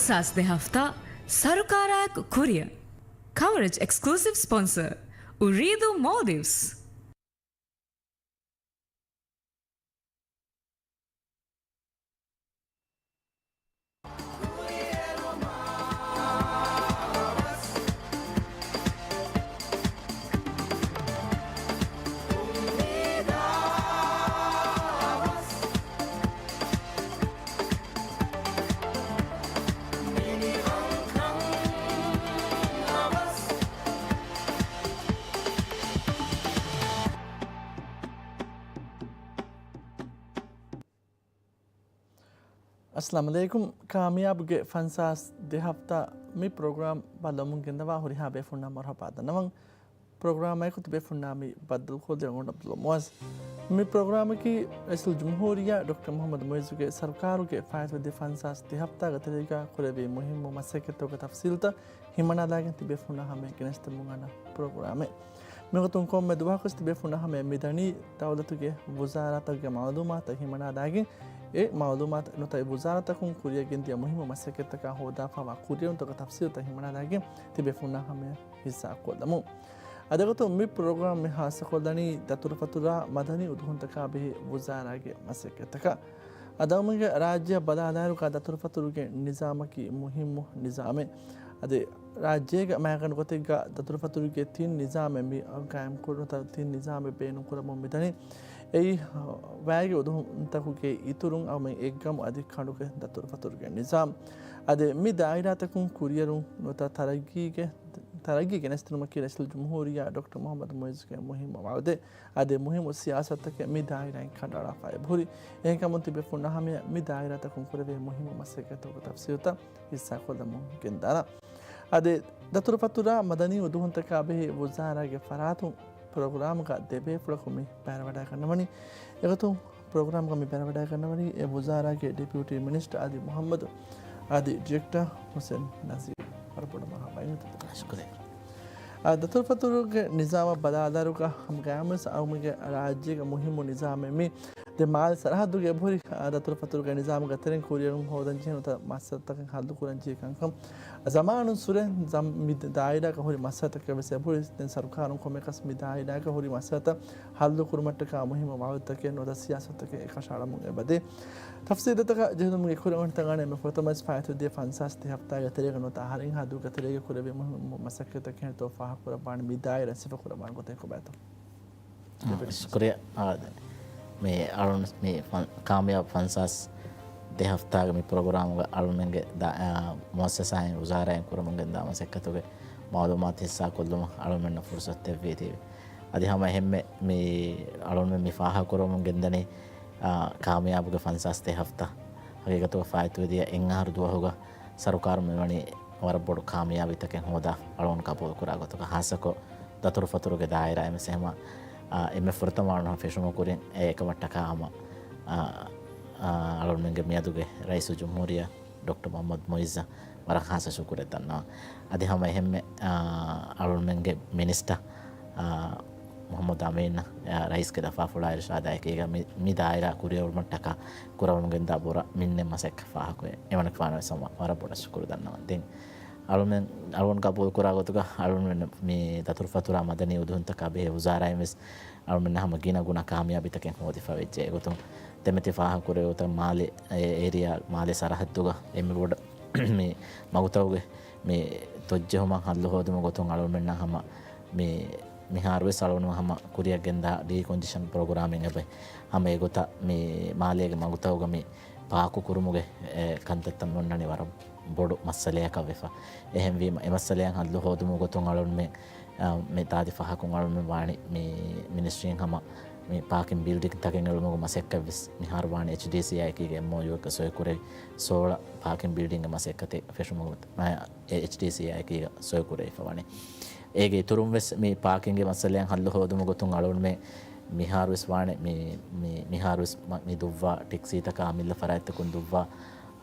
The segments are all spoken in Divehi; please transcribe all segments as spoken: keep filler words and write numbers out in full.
ފަންސާސް ދެ ހަފްތާ ސަރުކާރާއެކު ކުރިއަށް. ކަވަރޭޖް އެކްސްކްލޫސިވް ސްޕޮންސަރ، އުރީދޫ މޯލްޑިވްސް. އައްސަލާމު ޢަލައިކުމް. ކާމިޔާބުގެ ފަންސާސް ދެ ހަފްތާ މި ޕްރޮގްރާމް ބައްލަވަމުން ގެންދަވާ ހުރިހާ ބޭފުންނަށް މަރުޙަބާ ދަންނަވަން. ޕްރޮގްރާމަކު ތިބޭފުންނާ މި ބައްދަލުކޮށްލި އަޅުގަނޑު ޢަބްދުﷲ މުޢައްޒު. މި ޕްރޮގްރާމަކީ ރައީސުލްޖުމްހޫރިއްޔާ ޑޮކްޓަރ މުޙައްމަދު މުޢިއްޒުގެ ސަރުކާރުގެ ފާއިތުވެދިޔަ ފަންސާސް ދެ ހަފްތާގެ ތެރޭގަ ކުރެއްވި މުހިއްމު މަސައްކަތްތަކުގެ ތަފްސީލްތައް ހިމަނާލާގެން ތިބޭފުންނާ ހަމަޔަށް ގެނެސްދެމުން އަންނަ ޕްރޮގްރާމެއް. މިގޮތުން ކޮންމެ ދުވަހަކުވެސް ތިބޭފުންނާ ހަމަޔަށް މިދަނީ ދައުލަތުގެ ވުޒާރާތަކުގެ މަޢުލޫމާތު ހިމަނާލާގެން، އެ މަޢުލޫމާތު ނުވަތަ އެ ވުޒާރާތަކުން ކުރިއަށް ގެންދިޔަ މުހިއްމު މަސައްކަތްތަކާ ހޯދާފައިވާ ކުރިއެރުންތަކުގެ ތަފްސީލްތައް ހިމަނާލާގެން ތިބޭފުންނާ ހަމަޔަށް ހިއްސާކޮށްލަމުން. އަދި އެގޮތުން މި ޕްރޮގްރާމް މި ހާއްސަކޮށްލަނީ ދަތުރުފަތުރާ މަދަނީ އުދުހުންތަކާ ބެހޭ ވުޒާރާގެ މަސައްކަތްތަކަށް. އަދި އަޅުމެންގެ ރާއްޖެއަށް ބަލާލާއިރުގަ ދަތުރުފަތުރުގެ ނިޒާމަކީ މުހިއްމު ނިޒާމެއް. އަދި ރާއްޖޭގެ މައިގަނޑު ގޮތެއްގަ ދަތުރުފަތުރުގެ ތިން ނިޒާމެއް މި ގާއިމްކުރުން، ތިން ނިޒާމެއް ބޭނުންކުރަމުން މިދަނީ. އެއީ ވައިގެ އުދުހުންތަކުގެ އިތުރުން އަޅުމެން އެއްގަމު އަދި ކަނޑުގެ ދަތުރުފަތުރުގެ ނިޒާމް. އަދި މި ދާއިރާތަކުން ކުރިއެރުން ނުވަތަ ތަރައްގީގެ، ތަރައްގީ ގެނެސްދިނުމަކީ ރައީސުލްޖުމްހޫރިއްޔާ ޑޮކްޓަރ މުޙައްމަދު މުޢިއްޒުގެ މުހިއްމު ވަޢުދެއް. އަދި މުހިއްމު ސިޔާސަތުތަކެއް މި ދާއިރާއިން ކަނޑައަޅާފަ އެބަހުރި. އެހެންކަމުން ތިބޭފުންނާ ހަމަޔަށް މި ދާއިރާތަކުން ކުރެވޭ މުހިއްމު މަސައްކަތްތަކުގެ ތަފްސީލްތައް ހިއްސާކޮށްލަމުން ގެންދާނަން. އަދި ދަތުރުފަތުރާ މަދަނީ އުދުހުންތަކާ ބެހޭ ވުޒާރާގެ ފަރާތުން ޕްރޮގްރާމުގަ ދެބޭފުޅަކު މި ބައިވެރިވަޑައިގަންނަވަނީ. އެގޮތުން ޕްރޮގްރާމްގަ މި ބައިވެރިވަޑައިގަންނަވަނީ އެ ވުޒާރާގެ ޑެޕިއުޓީ މިނިސްޓަރ އަލީ މުޙައްމަދު އަދި ޑިރެކްޓަރ ޙުސެން ނަޒީރު. ވަރަށް ބޮޑަށް މަރުޙަބާ. ޝުކުރިއްޔާ. އާ، ދަތުރުފަތުރުގެ ނިޒާމަށް ބަލާލާއިރުގަ ހަމަ ގައިމުވެސް އަޅުމެންގެ ރާއްޖޭގެ މުހިއްމު ނިޒާމެއް މި. ދެން މާލެ ސަރަހައްދުގެ އެބަހުރި، އާ، ދަތުރުފަތުރުގެ ނިޒާމުގެ ތެރެއިން ކުރިއެރުން ހޯދަންޖެހޭ ނުވަތަ މައްސަލަތަކެއް ހައްލުކުރަންޖެހޭ ކަންކަން. ޒަމާނުން ސުރެ ޒަމް-، މި ދާއިރާގަ ހުރި މައްސަލަތަކެއް ވެސް އެބަހުރި. ދެން ސަރުކާރުން ކޮންމެއަކަސް މި ދާއިރާގަ ހުރި މައްސަލަތައް ހައްލުކުރުމަށްޓަކާ މުހިއްމު ވަޢުދުތަކެއް ނުވަތަ ސިޔާސަތުތަކެއް އެކަށައަޅަމުން އެބަދޭ. ތަފްސީލްތަކަށް ޖެހިލުމުގެ ކުރިއަށް އޮންނަތަން އަނެއް މި ފުރަތަމަ ވެސް ފާއިތުވެދިޔަ ފަންސާސް ދެ ހަފްތާގެ ތެރޭގަ ނުވަތަ އަހަރެއްހާ ދުވަހުގެ ތެރޭގަ ކުރެވޭ މުހިއްމު މަސައްކަތްތަކެއް ހިނދު ފާހަގަކުރައްވާނެ މި ދާއިރާ ސިފަކުރައްވާނެ ގޮތެއް ކޮބާތޯ؟ ޝުކުރިއްޔާ. އާ، މި އަޅުން މި ފަން-، ކާމިޔާބު ފަންސާސް ދެ ހަފްތާގެ މި ޕްރޮގްރާމުގަ އަޅުމެންގެ ދާ-، އާ، މުއައްސަސާއިން ވުޒާރާއިން ކުރަމުން ގެންދާ މަސައްކަތުގެ މަޢުލޫމާތު ހިއްސާކޮށްލުމަށް އަޅުމެންނަށް ފުރުސަތު ދެއްވީތީވެ. އަދި ހަމަ އެހެންމެ މި އަޅުމެން މި ފާހަގަކުރަމުން ގެންދަނީ، އާ، ކާމިޔާބުގެ ފަންސާސް ދެ ހަފްތާ ހަގީގަތުގަ ފާއިތުވެދިޔަ އެއް އަހަރު ދުވަހުގަ ސަރުކާރުން މިވަނީ ވަރަށް ބޮޑު ކާމިޔާބީތަކެއް ހޯދާ އަޅުގަނޑު ގަބޫލުކުރާ ގޮތުގަ، ހާއްސަކޮށް ދަތުރުފަތުރުގެ ދާއިރާއިން ވެސް ހަމަ، އާ، އެންމެ ފުރަތަމަ އަޅުގަނޑު ފެށުމަށް ކުރިން އެ އެކަމަށްޓަކާ ހަމަ، އާ، އާ، އަޅުގަނޑުމެންގެ މިއަދުގެ ރައީސުލްޖުމްހޫރިއްޔާ ޑޮކްޓަރ މުޙައްމަދު މުޢިއްޒަށް ވަރަށް ހާއްސަ ޝުކުރެއް ދަންނަވަން. އަދި ހަމަ އެހެންމެ، އާ، އަޅުގަނޑުމެންގެ މިނިސްޓަރ، އާ، މުޙައްމަދު އަމީން، އާ، ރައީސްގެ ލަފާފުޅާ އިރުޝާދާ އެކީގަ މި، މި ދާއިރާ ކުރިއަށް އުޅުމަށްޓަކާ ކުރަމުން ގެންދާ ބުރަ މިންނެ މަސައްކަތް ފާހަގަވޭ. އެވަނަކަށް ވާނަމަވެސް ހަމަ ވަރަށް ބޮޑަށް ޝުކުރު ދަންނަވަން. ދެން އަޅުމެން، އަޅުގަނޑު ގަބޫލުކުރާ ގޮތުގަ އަޅުމެން މި ދަތުރުފަތުރާ މަދަނީ އުދުހުންތަކާ ބެހޭ ވުޒާރާއިން ވެސް އަޅުމެންނަށް ހަމަ ގިނަ ގުނަ ކާމިޔާބީތަކެއް ހޯދިފަ ވެއްޖެ. އެގޮތުން ދެމެތި ފާހަގަކުރެވޭ ގޮތަށް މާލެ އެ-، އޭރިއާ މާލެ ސަރަހައްދުގަ އެންމެ ބޮޑަށް މި މަގުތަކުގެ މި ތޮއްޖެހުމަށް ހައްލު ހޯދުމުގެ ގޮތުން އަޅުމެންނަށް ހަމަ މި މިހާރުވެސް އަޅުގަނޑު ހަމަ ކުރިއަށް ގެންދާ ޑީކޮންޖެޝަން ޕްރޮގްރާމެއް އެބަ ހަމަ އެގޮތަށް މި މާލޭގެ މަގުތަކުގަ މި ޕާކު ކުރުމުގެ، އެ، ކަންތައްތައް އޮންނަނީ ވަރަށް ބޮޑު މައްސަލަޔަކަށް ވެފަ. އެހެންވީމަ، އެ މައްސަލައަށް ހައްލު ހޯދުމުގެ ގޮތުން އަޅުގަނޑުމެން، އަ، މި ތާދި ފަހަކުން އަޅުގަނޑުމެން ވާނީ މި މިނިސްޓްރީން ހަމަ މި ޕާކިން ބިލްޑިންގްތަކެއް އެޅުމުގެ މަސައްކަތް ވެސް މިހާރު ވާނީ އެޗްޑީސީއާ އެކީގަ އެމްއޯޔޫއަކަށް ސޮއިކުރެވި ސޯޅަ ޕާކިން ބިލްޑިންގްގެ މަސައްކަތެއް ފެށުމުގެ އެޗްޑީސީއާ އެކީގަ ސޮއިކުރެވިފަ ވަނީ. އޭގެ އިތުރުން ވެސް މި ޕާކިންގެ މައްސަލައަށް ހައްލު ހޯދުމުގެ ގޮތުން އަޅުގަނޑުމެން މިހާރު ވެސް ވާނެ މި، މި، މިހާރު ވެސް މަ-، މި ދުއްވާ ޓެކްސީތަކާ އަމިއްލަ ފަރާތްތަކުން ދުއްވާ،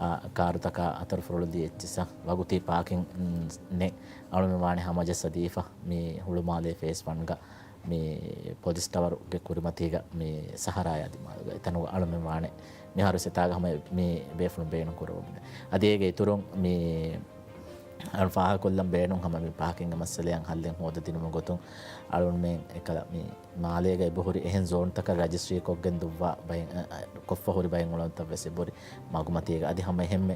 އާ، ކާރުތަކާ އަތޮޅު ފުރޮޅުލީ އެއްޗިއްސަށް ވަގުތީ ޕާކިން، ނެ، އަޅުމެން ވާނެ ހަމަޖައްސަ ދީފަ މި ހުޅުމާލޭ ފޭސް ވަންގަ މި ޕޮލިސް ޓަވަރުގެ ކުރިމަތީގަ މި ސަހަރާ އަދި މާލުގަ އެތަނުގަ އަޅުމެން ވާނެ. މިހާރު އެތާގަ ހަމަ މި ބޭފުޅުން ބޭނުން ކުރައްވަމުން. އަދި އޭގެ އިތުރުން މި އަޅުން ފާހަގަކޮށްލަން ބޭނުން ހަމަ މި ޕާކިންގ މައްސަލައަށް ހައްލެއް ހޯދަދިނުމުގެ ގޮތުން އަޅުންމެން އެކަލަ މި މާލޭގަ އެބަހުރި އެހެން ޒޯންތަކަށް ރަޖިސްޓްރީ ކޮށްގެން ދުއްވާ ބައެއް، އަ، އަ، ކޮށްފަ ހުރި ބައެއް އުޅަނދުތައް ވެސް އެބަހުރި މަގުމަތީގަ. އަދި ހަމަ އެހެންމެ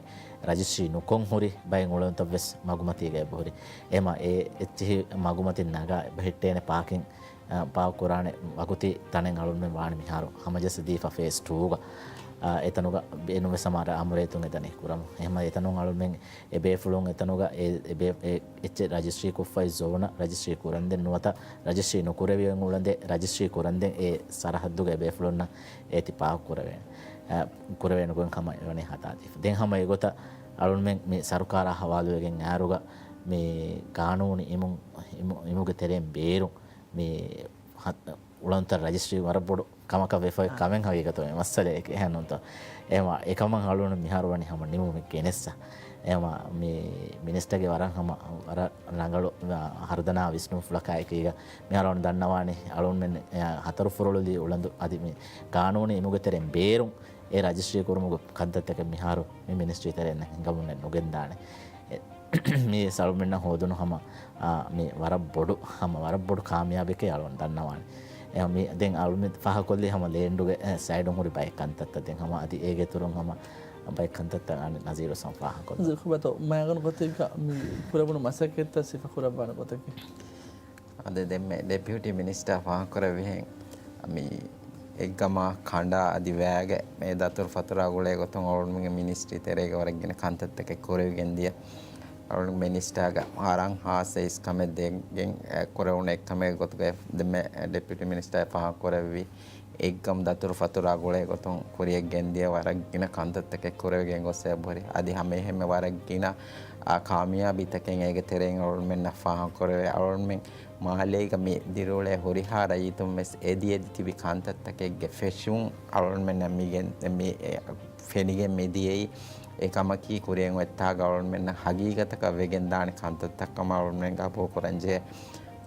ރަޖިސްޓްރީ ނުކޮށް ހުރި ބައެއް އުޅަނދުތައް ވެސް މަގުމަތީގަ އެބަހުރި. އެމަ އެ އެއްޗިހި މަގުމަތިން ނަގާ އެބަހިއްޓޭނެ ޕާކިން، އަ، ޕާކް ކުރާނެ ވަގުތީ ތަނެއް އަޅުންމެން ވާނެ މިހާރު ހަމަޖައްސަ ދީފަ ފޭސް ޓޫގަ. އަ، އެތަނުގަ ބޭނުންވެސް ހަމަ އަމުރޭތުން އެދަނީ ކުރަމުން. އެހެންމަ އެތަނުން އަޅުންމެން އެ ބޭފުޅުން އެތަނުގަ އެ، އެ ބޭ-، އެ އެއްޗެއް ރަޖިސްޓްރީ ކޮށްފައި ޒޯނަށް ރަޖިސްޓްރީ ކުރަންދެން ނުވަތަ ރަޖިސްޓްރީ ނުކުރެވި އޮތް އުޅަނދެއް ރަޖިސްޓްރީ ކުރަންދެން އެ ސަރަހައްދުގަ އެ ބޭފުޅުންނަށް އޭތި ޕާކް ކުރެވޭނެ. އަ، ކުރެވޭނެ ގޮތް ހަމަ އެވަނީ ހަދާދީފަ. ދެން ހަމަ އެގޮތަށް އަޅުންމެން މި ސަރުކާރާ ހަވާލުވެގެން އައިރުގަ މި ގާނޫނު އިމު-، އިމު-، އިމުގެ ތެރެއިން ބޭރުން މި ހަ-، އުޅަނދުތައް ރަޖިސްޓްރީ ވަރަށް ބޮޑު ކަމަކަށް ވެފައި އާ. ކަމެއް ހަގީގަތު މި މައްސަލައެއް އެހެންނޫންތޯ. އެހެމަ އެކަމަށް އަޅުން މިހާރު ވަނީ ހަމަ ނިމުމެއް ގެނެއްސަ. އެހެމަ މި މިނިސްޓަރގެ ވަރަށް ހަމަ ވަރަށް ރަނގަޅު، އާ، ހަރުދަނާ ވިސްނުންފުޅަކާ އެކީގަ މިހާރު އަޅުން ދަންނަވާނީ އަޅުންމެން، އާ، ހަތަރު ފުރޮޅުލީ އުޅަނދު އަދި މި ގާނޫނީ އިމުގެ ތެރެއިން ބޭރުން އެ ރަޖިސްޓްރީ ކުރުމުގެ ކަންތައްތަކެއް މިހާރު މި މިނިސްޓްރީ ތެރެއިން ހިނގަމުން ނުގެންދާނެ. އެ، މި އަޅުމެންނަށް ހޯދުނު ހަމަ، އާ، މި ވަރަށް ބޮޑު، ހަމަ ވަރަށް ބޮޑު ކާމިޔާބެކޭ އަޅުން ދަންނަވާނެ. އެ، މި ދެން އަޅުމެން ފާހަގަކޮށްލީ ހަމަ ލޭންޑުގެ، އެ، ސައިޑުން ހުރި ބައެއް ކަންތައްތައް. ދެން ހަމަ އަދި އޭގެ އިތުރުން ހަމަ ބައެއް ކަންތައްތައް އަނެއް ނަޒީރު ހުސެން ފާހަގަކޮށްލަން. ނަޒީރު ހުބަތޯ، މާގަނޑު ގޮތެއްގަ މި ކުރެވުނު މަސައްކަތްތައް ސިފަ ކުރައްވާނެ ގޮތަކީ؟ އަދި ދެންމެ ޑެޕިއުޓީ މިނިސްޓާ ފާހަގަކުރެއްވިހެން، މި އެއްގަމާ ކަނޑާ އަދި ވައިގެ މި ދަތުރު ފަތުރާ ގުޅޭ ގޮތުން އަޅުގަނޑުމެންގެ މިނިސްޓްރީ ތެރޭގަ ވަރަށް ގިނަ ކަންތައްތަކެއް ކުރެވިގެން ދިޔަ. އަޅުގަނޑު މިނިސްޓާގަ ވަރަށް ހާއްސަ އިސްކަމެއް ދެގެން، އެ، ކުރެވުނު އެއްކަމެއް ގޮތުގަ ދެންމެ ޑެޕިއުޓީ މިނިސްޓާ ފާހަގަކުރެއްވި އެއްގަމު ދަތުރު ފަތުރާ ގުޅޭ ގޮތުން ކުރިޔަށް ގެންދިޔަ ވަރަށް ގިނަ ކަންތައްތަކެއް ކުރެވިގެން ގޮސް އެބަހުރި. އަދި ހަމަ އެހެންމެ ވަރަށް ގިނަ، އާ، ކާމިޔާބީތަކެއް އޭގެ ތެރެއިން އަޅުގަނޑުމެންނަށް ފާހަގަކުރެވޭ. އަޅުގަނޑުމެން މާލޭގަ މި ދިރިއުޅޭ ހުރިހާ ރައްޔިތުން ވެސް އެދި އެދި ތިބި ކަންތައްތަކެއްގެ ފެށުން އަޅުގަނޑުމެންނަށް މިގެން، މި، އެ، ފެނިގެން މި ދިޔައީ. އެކަމަކީ ކުރިއަށް އޮތްތާގަ އަޅުގަނޑުމެންނަށް ހަގީގަތަކަށް ވެގެންދާނެ ކަންތައްތައް ކަމަށް އަޅުގަނޑުމެން ގަބޫލުކުރަންޖެހޭ.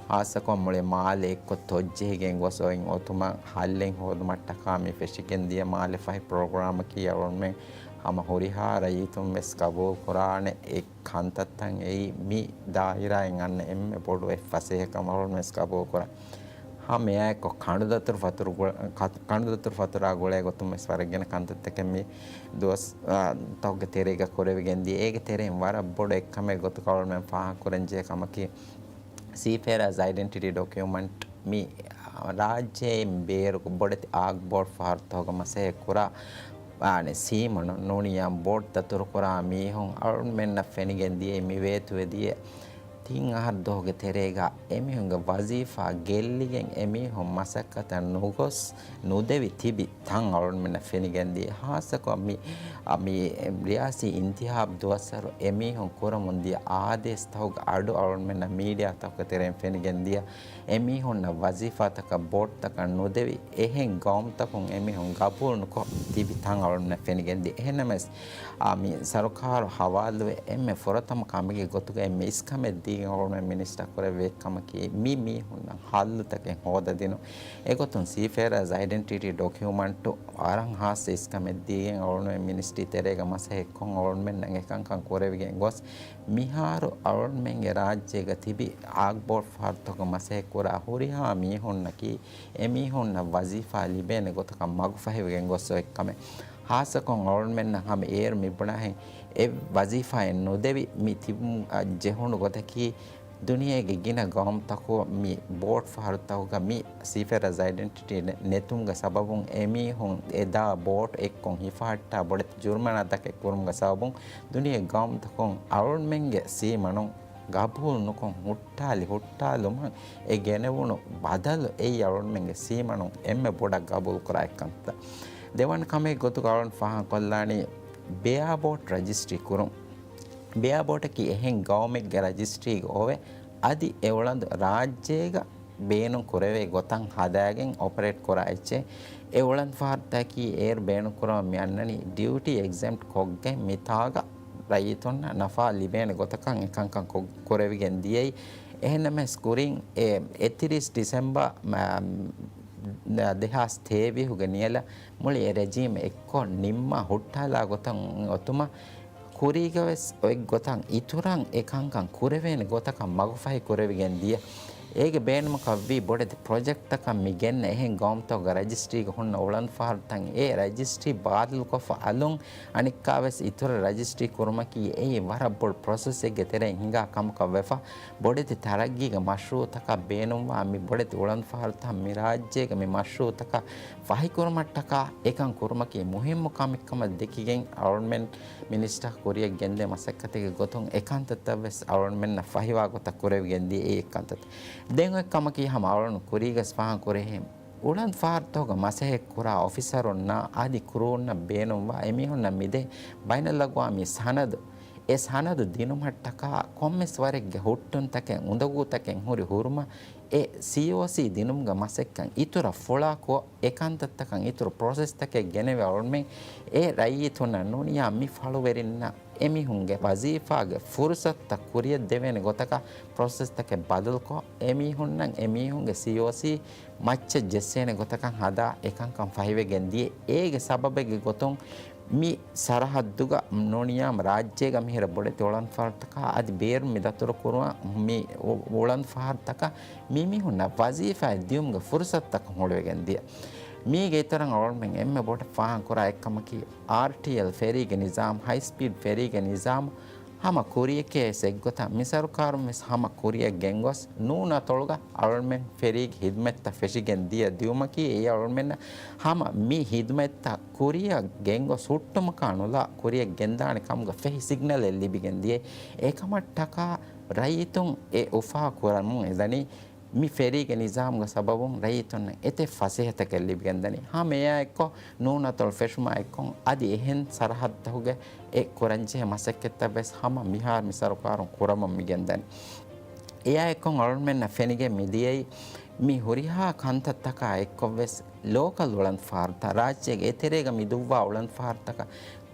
ހާއްސަކޮށް މުޅި މާލެ އެއްކޮށް ތޮއްޖެހިގެން ގޮސް އޮތް އޮތުމަށް ހައްލެއް ހޯދުމަށްޓަކާ މި ފެށިގެން ދިޔަ މާލެ ފަހި ޕްރޮގްރާމަކީ އަޅުގަނޑުމެން ހަމަ ހުރިހާ ރައްޔިތުން ވެސް ގަބޫލުކުރާނެ އެއް ކަންތައްތައް އެއީ މި ދާއިރާއިން އަންނަ އެންމެ ބޮޑު އެއް ފަސޭހަކަމަށް އަޅުގަނޑުމެން ވެސް ގަބޫލުކުރަން. ހަމައެއާއެއްކޮށް ކަނޑުދަތުރު ފަތުރު ގުޅ-، ކަ-، ކަނޑުދަތުރު ފަތުރާ ގުޅޭ ގޮތުން ވެސް ވަރަށް ގިނަ ކަންތައްތަކެއް މި ދުވަސް، އާ، ތަކުގެ ތެރޭގަ ކުރެވިގެން ދިޔަ. އޭގެ ތެރެއިން ވަރަށް ބޮޑު އެއްކަމެއް ގޮތުގަ އަޅުގަނޑުމެން ފާހަގަކުރަންޖެހޭ ކަމަކީ، ސީފޭރާޒް އައިޑެންޓިޓީ ޑޮކިއުމަންޓް މި ރާއްޖޭން ބޭރު ބޮޑެތި އާކް ބޯޓް ފަހަރުތަކުގަ މަސައްކަތް ކުރާ، އާނެ، ސީމަނު ނޫނިޔާ ބޯޓް ދަތުރުކުރާ މީހުން އަޅުގަނޑުމެންނަށް ފެނިގެން ދިޔައީ މި ވޭތުވެދިޔަ ތިން އަހަރު ދުވަހުގެ ތެރޭގަ އެމީހުންގެ ވަޒީފާ ގެއްލިގެން އެމީހުން މަސައްކަތަށް ނުގޮސް ނުދެވި ތިބި ތަން އަޅުގަނޑުމެންނަށް ފެނިގެން ދިޔަ. ހާއްސަކޮށް މި، މި ރިޔާސީ އިންތިހާބް ދުވަސްވަރު އެމީހުން ކުރަމުން ދިޔަ އާދޭސްތަކުގެ އަޑު އަޅުގަނޑުމެންނަށް މީޑިއާތަކުގެ ތެރެއިން ފެނިގެން ދިޔަ. އެމީހުންނަށް ވަޒީފާތަކަށް ބޯޓްތަކަށް ނުދެވި، އެހެން ގައުމުތަކުން އެމީހުން ގަބޫލު ނުކޮށް ތިބި ތަން އަޅުގަނޑުމެންނަށް ފެނިގެންދިޔަ. އެހެންނަމަވެސް، އާ، މި ސަރުކާރު ހަވާލުވެ އެންމެ ފުރަތަމަ ކަމެއްގެ ގޮތުގައި މި އިސްކަމެއް ދީގެން އަޅުގަނޑުމެން މިނިސްޓާ ކުރެއްވި އެއްކަމަކީ، މި މީހުންނަށް ހައްލުތަކެއް ހޯދަދިނުން. އެގޮތުން ސީފޭރާޒް އައިޑެންޓިޓީ ޑޮކިއުމަންޓު ވަރަށް ހާއްސަ އިސްކަމެއް ދީގެން އަޅުގަނޑުމެން މިނިސްޓްރީ ތެރޭގަ މަސައްކަތްކޮށް އަޅުގަނޑުމެންނަށް އެކަންކަން ކުރެވިގެން ގޮސް، މިހާރު އަޅުގަނޑުމެންގެ ރާއްޖޭގަ ތިބި އާކްބޯޓް ފަހަރުތަކުގަ މަސައްކަތްކުރާ ހުރިހާ މީހުންނަކީ އެމީހުންނަށް ވަޒީފާ ލިބޭނެ ގޮތަކަށް މަގުފަހިވެގެން ގޮސް އޮތްކަމެއް. ހާއްސަކޮށް އަޅުގަނޑުމެންނަށް ހަމަ އޭރު މިބުނާހެން އެ ވަޒީފާއެއް ނުދެވި މި ތިބުމަށް ޖެހުނު ގޮތަކީ، ދުނިޔޭގެ ގިނަ ގައުމުތަކު މި ބޯޓް ފަހަރުތަކުގަ މި ސީފޭރާޒް އައިޑެންޓިޓީ ނެ-، ނެތުމުގެ ސަބަބުން އެމީހުން އެދާ ބޯޓް އެއްކޮށް ހިފަހައްޓާ ބޮޑެތި ޖުރުމާނާތަކެއް ކުރުމުގެ ސަބަބުން ދުނިޔޭގެ ގައުމުތަކުން އަޅުގަނޑުމެންގެ ސީމަނުން ގަބޫލު ނުކޮށް ހުއްޓާލި ހުއްޓާލުމަށް އެ ގެނެވުނު ބަދަލު އެއީ އަޅުގަނޑުމެންގެ ސީމަނުން އެންމެ ބޮޑަށް ގަބޫލުކުރާ އެއްކަންތައް. ދެވަނަ ކަމެއް ގޮތުގަ އަޅުގަނޑު ފާހަގަކޮށްލާނީ ބެއާ ބޯޓް ރަޖިސްޓްރީ ކުރުން. ބެއާ ބޯޓަކީ އެހެން ގައުމެއްގެ ރަޖިސްޓްރީގަ އޮވެ، އަދި އެ އުޅަނދު ރާއްޖޭގަ ބޭނުން ކުރެވޭ ގޮތަށް ހަދާގެން އޮޕަރޭޓް ކުރާ އެއްޗެއް. އެ އުޅަނދު ފަހަރުތަކީ އޭރު ބޭނުން ކުރަމުން މި އަންނަނީ ޑިއުޓީ އެގްޒެމްޕްޓް ކޮށްގެން މިތާގަ ރައްޔިތުންނަށް ނަފާ ލިބޭނެ ގޮތަކަށް އެކަންކަން ކޮ-، ކުރެވިގެން ދިޔައީ. އެހެންނަމަވެސް ކުރިން އެ އެއްތިރީސް ޑިސެމްބަރ މަ-، ދެހާސް ތޭވީހުގެ ނިޔަލަށް މުޅި އެ ރެޖީމް އެއްކޮށް ނިންމާ ހުއްޓާލާ ގޮތަށް އޮތުމަށް ކުރީގަވެސް އޮތް ގޮތަށް އިތުރަށް އެ ކަންކަން ކުރެވޭނެ ގޮތަކަށް މަގުފަހި ކުރެވިގެން ދިޔަ. އޭގެ ބޭނުމަކަށްވީ ބޮޑެތި ޕްރޮޖެކްޓްތަކަށް މި ގެންނަ އެހެން ގައުމުތަކުގެ ރަޖިސްޓްރީގަ ހުންނަ އުޅަނދުފަހަރުތައް އެ ރަޖިސްޓްރީ ބާތިލްކޮށްފަ އަލުން އަނެއްކާވެސް އިތުރަށް ރަޖިސްޓްރީ ކުރުމަކީ އެއީ ވަރަށް ބޮޑު ޕްރޮސެސެއްގެ ތެރެއިން ހިނގާ ކަމަކަށް ވެފަ. ބޮޑެތި ތަރައްގީގެ މަޝްރޫއުތަކަށް ބޭނުންވާ މި ބޮޑެތި އުޅަނދުފަހަރުތައް މި ރާއްޖޭގެ މި މަޝްރޫއުތަކަށް ފަހިކުރުމަށްޓަކާ އެކަން ކުރުމަކީ މުހިއްމު ކަމެއްކަމަށް ދެކިގެން އަޅުންމެން މިނިސްޓާ ކުރިޔަށް ގެންދޭ މަސައްކަތެއްގެ ގޮތުން އެކަންތައްތައް ވެސް އަޅުންމެންނަށް ފަހިވާ ގޮތަށް ކުރެވިގެން ދިޔަ އެ އެއްކަންތައް. ދެން އޮތް ކަމަކީ ހަމަ އަޅުން ކުރީގަސް ފާހަގަ ކުރެހެން އުޅަނދު ފަހަރުތަކުގެ މަސައްކަތް ކުރާ އޮފިސަރުންނާ އަދި ކްރޫންނަށް ބޭނުންވާ އެމީހުންނަށް މިދޭ ބައިނަލްއަގްވާމީ ސަނަދު، އެ ސަނަދު ދިނުމަށްޓަކާ ކޮންމެސް ވަރެއްގެ ހުއްޓުންތަކެއް އުނދަގޫތަކެއް ހުރި ހުރުމަށް އެ ސީއޯސީ ދިނުމުގެ މަސައްކަތް އިތުރަށް ފުޅާކޮށް، އެ ކަންތައްތަކަށް އިތުރު ޕްރޮސެސްތަކެއް ގެނެވޭ އަޅުމެން އެ ރައްޔިތުންނަށް ނޫނިޔާ މި ފަޅުވެރިންނަށް އެމީހުންގެ ވަޒީފާގެ ފުރުސަތުތައް ކުރިޔަށްދެވޭނެ ގޮތަކަށް ޕްރޮސެސްތަކެއް ބަދަލުކޮށް، އެމީހުންނަށް އެމީހުންގެ ސީއޯސީ މައްޗަށް ޖެއްސޭނެ ގޮތަކަށް ހަދާ އެކަންކަން ފަހިވެގެން ދިޔަ. އޭގެ ސަބަބެއްގެ ގޮތުން މި ސަރަހައްދުގަ ނޫނިޔާމް ރާއްޖޭގަ މިހިރަ ބޮޑެތި އުޅަނދުފަހަރުތަކާ އަދި ބޭރު މި ދަތުރު ކުރުވާ މި އު-، އުޅަނދުފަހަރުތަކަށް މިމީހުންނަށް ވަޒީފާއެއް ދިޔުމުގެ ފުރުސަތުތަކަށް ހުޅުވިގެން ދިޔަ. މީގެ އިތުރަށް އަޅުމެން އެންމެ ބޮޑަށް ފާހަގަކުރާ އެއްކަމަކީ، އާރްޓީއެލް ފެރީގެ ނިޒާމް، ހައި ސްޕީޑް ފެރީގެ ނިޒާމް، ހަމަ ކުރިޔަކޭ އެއްގޮތަށް މި ސަރުކާރުން ވެސް ހަމަ ކުރިޔަށް ގެންގޮސް، ނޫނަތޮޅުގަ އަޅުމެން ފެރީގެ ހިދުމަތްތައް ފެށިގެން ދިޔަ ދިޔުމަކީ، އެ އަޅުމެންނަށް ހަމަ މި ހިދުމަތްތައް ކުރިޔަށް ގެންގޮސް ހުއްޓުމަކާ ނުލާ ކުރިޔަށް ގެންދާނެ ކަމުގަ ފެހި ސިގްނަލެއް ލިބިގެން ދިޔަ. އެކަމަށްޓަކާ ރައްޔިތުން އެ އުފާ ކުރަމުން އެދަނީ. މި ފެރީގެ ނިޒާމުގެ ސަބަބުން ރައްޔިތުންނަށް އެތެއް ފަސޭހަތަކެއް ލިބިގެންދަނީ. ހަމަ އެއާއެއްކޮށް، ނޫނަތޮޅު ފެށުމާއެއްކޮށް، އަދި އެހެން ސަރަހައްދުތަކުގެ އެ ކުރަންޖެހޭ މަސައްކަތްތައް ވެސް ހަމަ މިހާރު މި ސަރުކާރުން ކުރަމުން މިގެންދަނީ. އެއާއެއްކޮށް އަޅުމެންނަށް ފެނިގެން މިދިޔައީ، މި ހުރިހާ ކަންތައްތަކާ އެއްކޮށްވެސް ލޯކަލް އުޅަނދުފަހަރުތައް، ރާއްޖޭގެ އެތެރޭގަ މި ދުއްވާ އުޅަނދުފަހަރުތަކަށް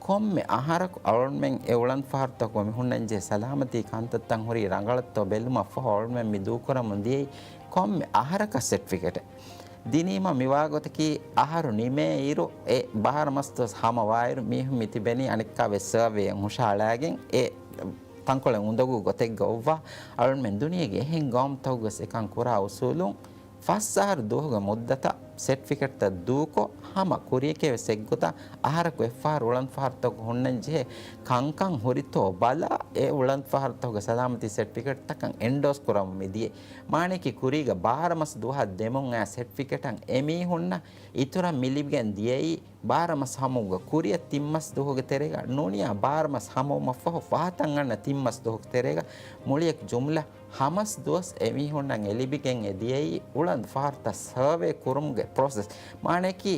ކޮންމެ އަހަރަކު އަޅުމެން އެ އުޅަނދުފަހަރުތަކުގަ މި ހުންނަންޖެހޭ ސަލާމަތީ ކަންތައްތައް ހުރީ ރަނގަޅަށްތޯ ބެލުމަށް ފަހު އަޅުމެން މި ދޫކުރަމުން ދިޔައީ ކޮންމެ އަހަރަކަށް ސެޓްފިކެޓެއް ދިނީމަ މިވާގޮތަކީ އަހަރު ނިމޭއިރު އެ ބާރަ މަސް ދުވަސް ހަމަވާއިރު މީހުން މި ތިބެނީ އަނެއްކާވެސް ސަރވޭއެއް ހުށަހަޅާގެން އެ ތަންކޮޅެއް އުނދަގޫ ގޮތެއްގަ އޮއްވާ. އަޅުމެން ދުނިޔޭގެ އެހެން ގައުމުތަކުގަސް އެކަން ކުރާ އުސޫލުން ފަސް އަހަރު ދުވަހުގެ މުއްދަތަށް ސެޓްފިކެޓްތައް ދޫކޮށް، ހަމަ ކުރިޔަކޭ ވެސް އެއްގޮތަށް އަހަރަކު އެއްފަހަރު އުޅަނދުފަހަރުތަކު ހުންނަންޖެހޭ ކަންކަން ހުރިތޯ ބަލާ، އެ އުޅަނދުފަހަރުތަކުގެ ސަލާމަތީ ސެޓްފިކެޓްތަކަށް އެންޑޯސް ކުރަމުން މިދިޔަ. މާނައަކީ ކުރީގަ ބާރަ މަސް ދުވަހަށް ދެމުން އައި ސެޓްފިކެޓަށް އެމީހުންނަށް އިތުރަށް މި ލިބިގެން ދިޔައީ، ބާރަ މަސް ހަމަވުމުގަ ކުރިޔަށް ތިން މަސް ދުވަހުގެ ތެރޭގަ ނޫނިޔާ ބާރަ މަސް ހަމަވުމަށްފަހު ފަހަތަށް އަންނަ ތިން މަސް ދުވަހުގެ ތެރޭގަ މުޅިއަކު ޖުމްލަ ހަ މަސް ދުވަސް އެމީހުންނަށް އެ ލިބިގެން އެ ދިޔައީ އުޅަނދު ފަހަރުތައް ސަރވޭ ކުރުމުގެ ޕްރޮސެސް. މާނައަކީ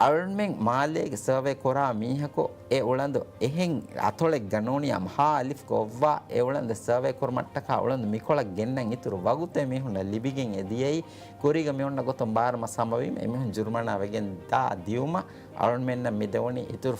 އަޅުމެން މާލޭގެ ސަރވޭ ކުރާ މީހަކު އެ އުޅަނދު އެހެން އަތޮޅެއްގަ ނޫނިޔާ ހާ އަލިފްގަ އޮއްވާ އެ އުޅަނދު ސަރވޭ ކުރުމަށްޓަކާ އުޅަނދު މިކޮޅަށް ގެންނަން އިތުރު ވަގުތު އެމީހުންނަށް ލިބިގެން އެ ދިޔައީ. ކުރީގަ މި އޮންނަ ގޮތުން ބާރަ މަސް ހަމަވީމަ އެމީހުން ޖުރުމާނާ ވެގެން ދާ ދިޔުމަށް އަޅުމެންނަށް މި ދެވުނީ އިތުރު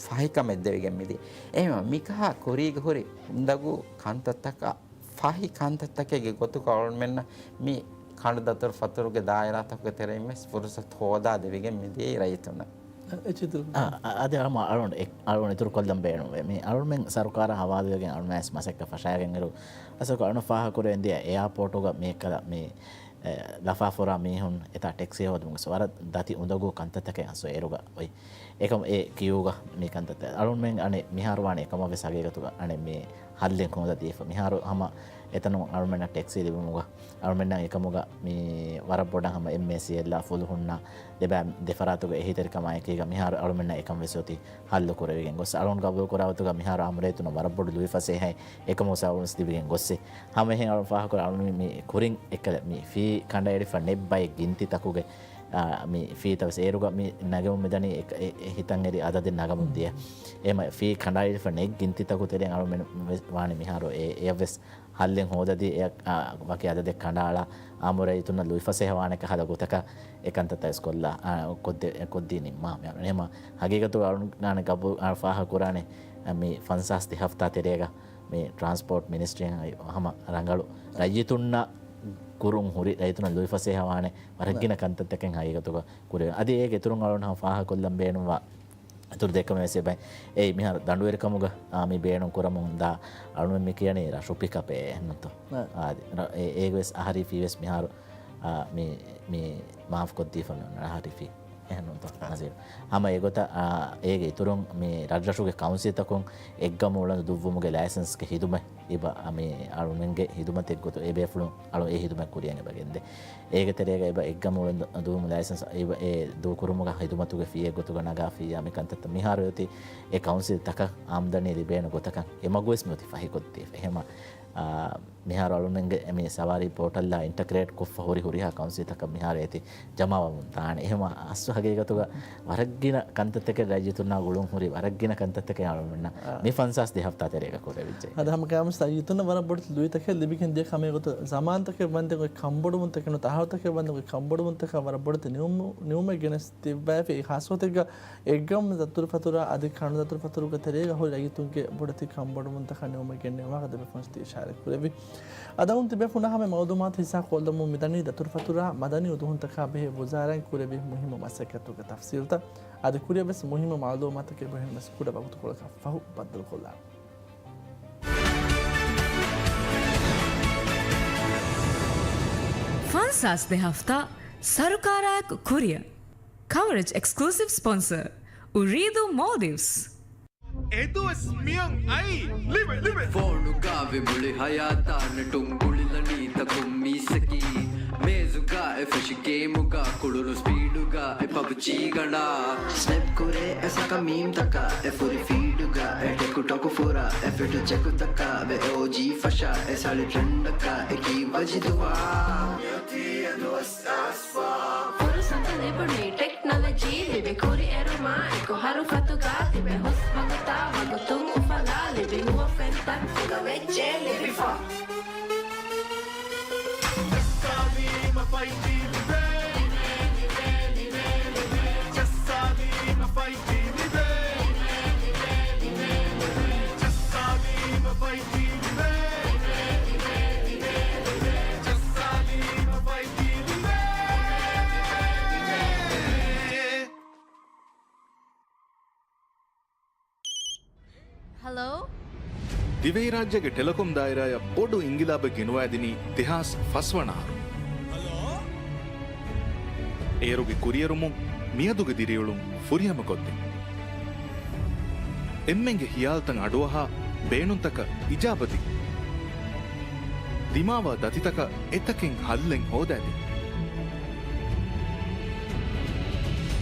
ފަހިކަމެއް ދެވިގެން މިދިޔަ. އެހެންވީމަ މިކަހަލަ ކުރީގަ ހުރި އުނދަގޫ ކަންތައްތަކަށް ފަހި ކަންތައްތަކެއްގެ ގޮތުގަ އަޅުމެންނަށް މި ކަނޑުދަތުރު ފަތުރުގެ ދާއިރާތަކުގެ ތެރެއިން ވެސް ފުރުސަތު ހޯދާ ދެވިގެން މިދިޔައީ ރައްޔިތުންނަށް. އެ، އެ ޗިތުރު. އާ، އަ-، އަދި އަޅުމެން އަޅު-، އަޅުގަނޑު އިތުރު ކޮށްލަން ބޭނުންވޭ. މި އަޅުމެން ސަރުކާރާ ހަވާލުވެގެން އަޅުމެން ވެސް މަސައްކަތް ފަށާގެން އިރު، އަސަކު އަޅުން ފާހަގަ ކުރެވެން ދިޔަ އެއާޕޯޓުގަ މި އެއްކަލަ މި، އެ، ލަފާފުރާ މީހުން އެތާ ޓެކްސީ ހޯދުމުގެ ވަރަށް ދަތި އުނދަގޫ ކަންތައްތަކެއް އަސް އޭރުގަ އޮތް. އެކަމު އެ ކިޔޫގަ މި ކަންތައްތައް އަޅުމެން އަނެއް މިހާރު ވާނެ އެކަމަށް ވެސް ހަގީގަތުގަ އަނެއް މި ހައްލެއް ހޯދަދީފަ. މިހާރު ހަމަ އެތަނުން އަޅުމެންނަށް ޓެކްސީ ލިބުމުގަ އަޅުމެންނަށް އެކަމުގަ މި ވަރަށް ބޮޑަށް ހަމަ އެމްއޭސީއެލްއާ ފުލުހުންނަ ދެބަ-، ދެފަރާތުގެ އެހީތެރިކަމާ އެކީގަ މިހާރު އަޅުމެންނަށް އެކަން ވެސް އޮތީ ހައްލު ކުރެވިގެން ގޮސް. އަޅުން ގަބޫލު ކުރާ ގޮތުގަ މިހާރު އާ މުރައްޔަތުންނަށް ވަރަށް ބޮޑު ލުއިފަސޭހައެއް އެކަމު ސަބަބުން ލިބިގެން ގޮއްސި. ހަމަ އެހެން އަޅުން ފާހަގަކުރާ އަޅުން މި ކުރިން އެއްކަލަ މި ފީ ކަނޑައެޅިފަ ނެތް ބައެއް ގިންތިތަކުގެ، އާ، މި ފީތައް ވެސް އޭރުގަ މި ނަގެމުން މިދަނީ އެ-، އެ-، އެ ހިތަށް އެރި އަދަދެއް ނަގަމުން ދިޔަ. އެހެން ފީ ކަނޑައެޅިފަ ނެތް ގިންތިތަކުގެ ތެރެއިން އަޅުމެން ވެސް ވާނެ މިހާރު އެ-، އެއަށް ވެސް ހައްލެއް ހޯދަދީ އެއަށް، އާ، ވަކި އަދަދެއް ކަނޑައަޅާ އާ މުރައްޔަތުންނަށް ލުއިފަސޭހަވާނެ ކަހަލަ ގޮތަކަށް އެ ކަންތައްތައް ވެސް ކޮށްލާ، އާ، ކޮށްދެ-، ކޮށްދީ ނިންމާ. އެހެން ހަގީގަތުގަ އަޅުގަނޑު ގަބޫ-، އާ، ފާހަގަކުރާނެ، އާ، މި ފަންސާސް ތި ހަފްތާ ތެރޭގަ މި ޓްރާންސްޕޯޓް މިނިސްޓްރީއަށް ހަމަ ރަނގަޅު ރައްޔިތުންނަށް ކުރުން ހުރި، ރައްޔިތުންނަށް ލުއިފަސޭހަވާނެ ވަރަށްގިނަ ކަންތައްތަކެއް ހަގީގަތުގަ ކުރެވޭ. އަދި އޭގެ އިތުރުން އަޅުގަނޑު ހަމަ ފާހަގަކޮށްލަން ބޭނުންވާ އިތުރު ދެކަމެއް ވެސް އެބައި. އޭ މިހާރު ދަނޑުވެރިކަމުގަ، އާ، މި ބޭނުން ކުރަމުން ދާ އަޅުމެން މި ކިޔަނީ ރަށު ޕިކަޕޭ ނުތޯ؟ އާ. އާދެ، ރަ-، އޭ-، އޭގެ ވެސް އަހަރީ ފީ ވެސް މިހާރު، އާ، މި، މި މާފް ކޮށްދީފަ މި އަހަރީ ފީ. އެހެންނޫންތޯ؟ އާ. ނަޒީރު. ހަމަ އެގޮތަށް، އާ، އޭގެ އިތުރުން މި ރަށްރަށުގެ ކައުންސިލްތަކުން އެއްގަމު އުޅަނދު ދުއްވުމުގެ ލައިސަންސްގެ ހިދުމަތް އެބަ މި އަޅުމެންގެ ހިދުމަތެއް ގޮތު އެ ބޭފުޅުން އަޅު އެ ހިދުމަތް ކުރިޔަށް އެބަ ގެންދޭ. އޭގެ ތެރޭގަ އެބަ އެއްގަމު އުޅަނދު ދުވުމު ލައިސަންސް އެބަ އެ ދޫކުރުމުގަ ހިދުމަތުގެ ފީއެއް ގޮތުގަ ނަގާ ފީއާ މި ކަންތައްތައް މިހާރު އޮތީ އެ ކައުންސިލްތަކަށް އާމްދަނީ ލިބޭނެ ގޮތަކަށް އެ މަގު ވެސް މި އޮތީ ފަހިކޮށްދީފަ. އެހެމަ، އާ، މިހާރު އަޅުމެންގެ މި ސަވާރީ ޕޯޓަލްއާ އިންޓަގްރޭޓް ކޮށްފަ ހުރި ހުރިހާ ކައުންސިލްތަކަށް މިހާރު އޭތި ޖަމާވަމުން ދާނެ. އެހެމަ އަސްލު ހަގީގަތުގަ ވަރަށްގިނަ ކަންތައްތަކެއް ރައްޔިތުންނާ ގުޅުން ހުރި ވަރަށްގިނަ ކަންތައްތަކެއް އަޅުމެންނަށް އާ. މި ފަންސާސް ދެ ހަފްތާ ތެރޭގަ ކުރެވިއްޖެ. އަދި ހަމަ ކައިމުސް ރައްޔިތުންނަށް ވަރަށް ބޮޑެތި ލުއިތަކެއް ލިބިގެން ދިޔަ ކަމެއް ގޮތަށް ޒަމާންތަކެއް ވަންދެން އޮތް ކަންބޮޑުވުންތަކެއް ނު ތަހަރުތަކެއް ވަންދެން އޮތް ކަންބޮޑުވުންތަކަށް ވަރަށް ބޮޑެތި ނިއުމު-، ނިއުމެއް ގެނެސް ދެއްވައިފި. އެ ހާސްވަތެއްގަ އެއްގަމު ދަތުރުފަތުރާ އަދި ކަނޑު ދަތުރުފަތުރުގެ ތެރޭގަ ހުރި ރައްޔިތުންގެ ބޮޑެތި ކަންބޮޑުވުންތަކަށް ނިއުމެއް ގެންނެވުމާ ދެބޭފުޅުން އިޝާރާތް ކުރެއްވި. އަދި އަޅުގަނޑު ތިބޭފުޅުންނަށް ހަމަ މައުލޫމާތު ހިއްސާ ކޮށްލަމުން މިދަނީ ދަތުރުފަތުރާ މަދަނީ އުދުހުންތަކާ ބެހޭ ވުޒާރާއިން ކުރެއްވި މުހިއްމު މަސައްކަތުގެ ތަފްސީލުތައް. އަދި ކުރިއަށް ވެސް މުހިއްމު މައުލޫމާތުތަކެއް އެބަހުރި ވެސް ކުޑަ ވަގުތުކޮޅަކަށް ފަހު ބައްދަލުކޮށްލާނަން. ފަންސާސް ދެ ހަފްތާ ސަރުކާރާއެކު ކުރިއަށް. ކަވަރޭޖް އެކްސްކްލޫސިވް ސްޕޮންސަރ، އުރީދޫ މޯލްޑިވްސް. އެދުވަސް މިއޮން އައީ ލިބެ، ލިބެ. ފޯނުގަ ވި މުޅި ހަޔާތާ ނެޓުން ގުޅިލަނީ ތަކުން މީސްއަކީ. މޭޒުގަ އެ ފެށި ގޭމުގަ ކުޅުނު ސްޕީޑުގަ އެ ޕަބްޖީ ގަނޑާ. ސްނެޕް ކުރޭ އެ ސަކަ މީމްތަކާ އެ ފުރި ފީޑުގަ އެ ޓެކުޓޮކު ފުރާ އެ ފިޓު ޗެކުތަކާ ވެ އޯޖީ ފަށާ އެ ސަޅި ޓްރެންޑަކާ އެކީ ވަޖިދުވާ. ފުރުސަތު ލިބުނީ ޓެކްނޮލޮޖީ ލިބި ކުރިއެރުމާ އެކު ހަރުފަތުގަ ތިބެ ހުސް ވަގުތާ ވަގުތުން އުފަލާ ލިބި ނުވަ ފެންތައް ފުދަ ވެއްޖެ ލިބިފަ. ޖައްސާލީމަ ފައިވް ޖީ ލިބޭ. ޖައްސާލީމަ ފައިވް ޖީ ލިބޭ. ޖައްސާލީމަ ފައިވް ޖީ ލިބޭ. ހަލޯ؟ ދިވެހިރާއްޖޭގެ ޓެލެކޮމް ދާއިރާއަށް ބޮޑު އިންގިލާބެއް ގެނުވައިދިނީ ދެހާސް ފަސް ވަނަ އަހަރު. އޭރުގެ ކުރިއެރުމުން މިއަދުގެ ދިރިއުޅުން ފުރިހަމަކޮށްދިން. އެންމެންގެ ހިޔާލުތައް އަޑުއަހާ، ބޭނުންތަކަށް އިޖާބަދިން. ދިމާވާ ދަތިތަކަށް އެތަކެއް ހައްލެއް ހޯދައިދިން.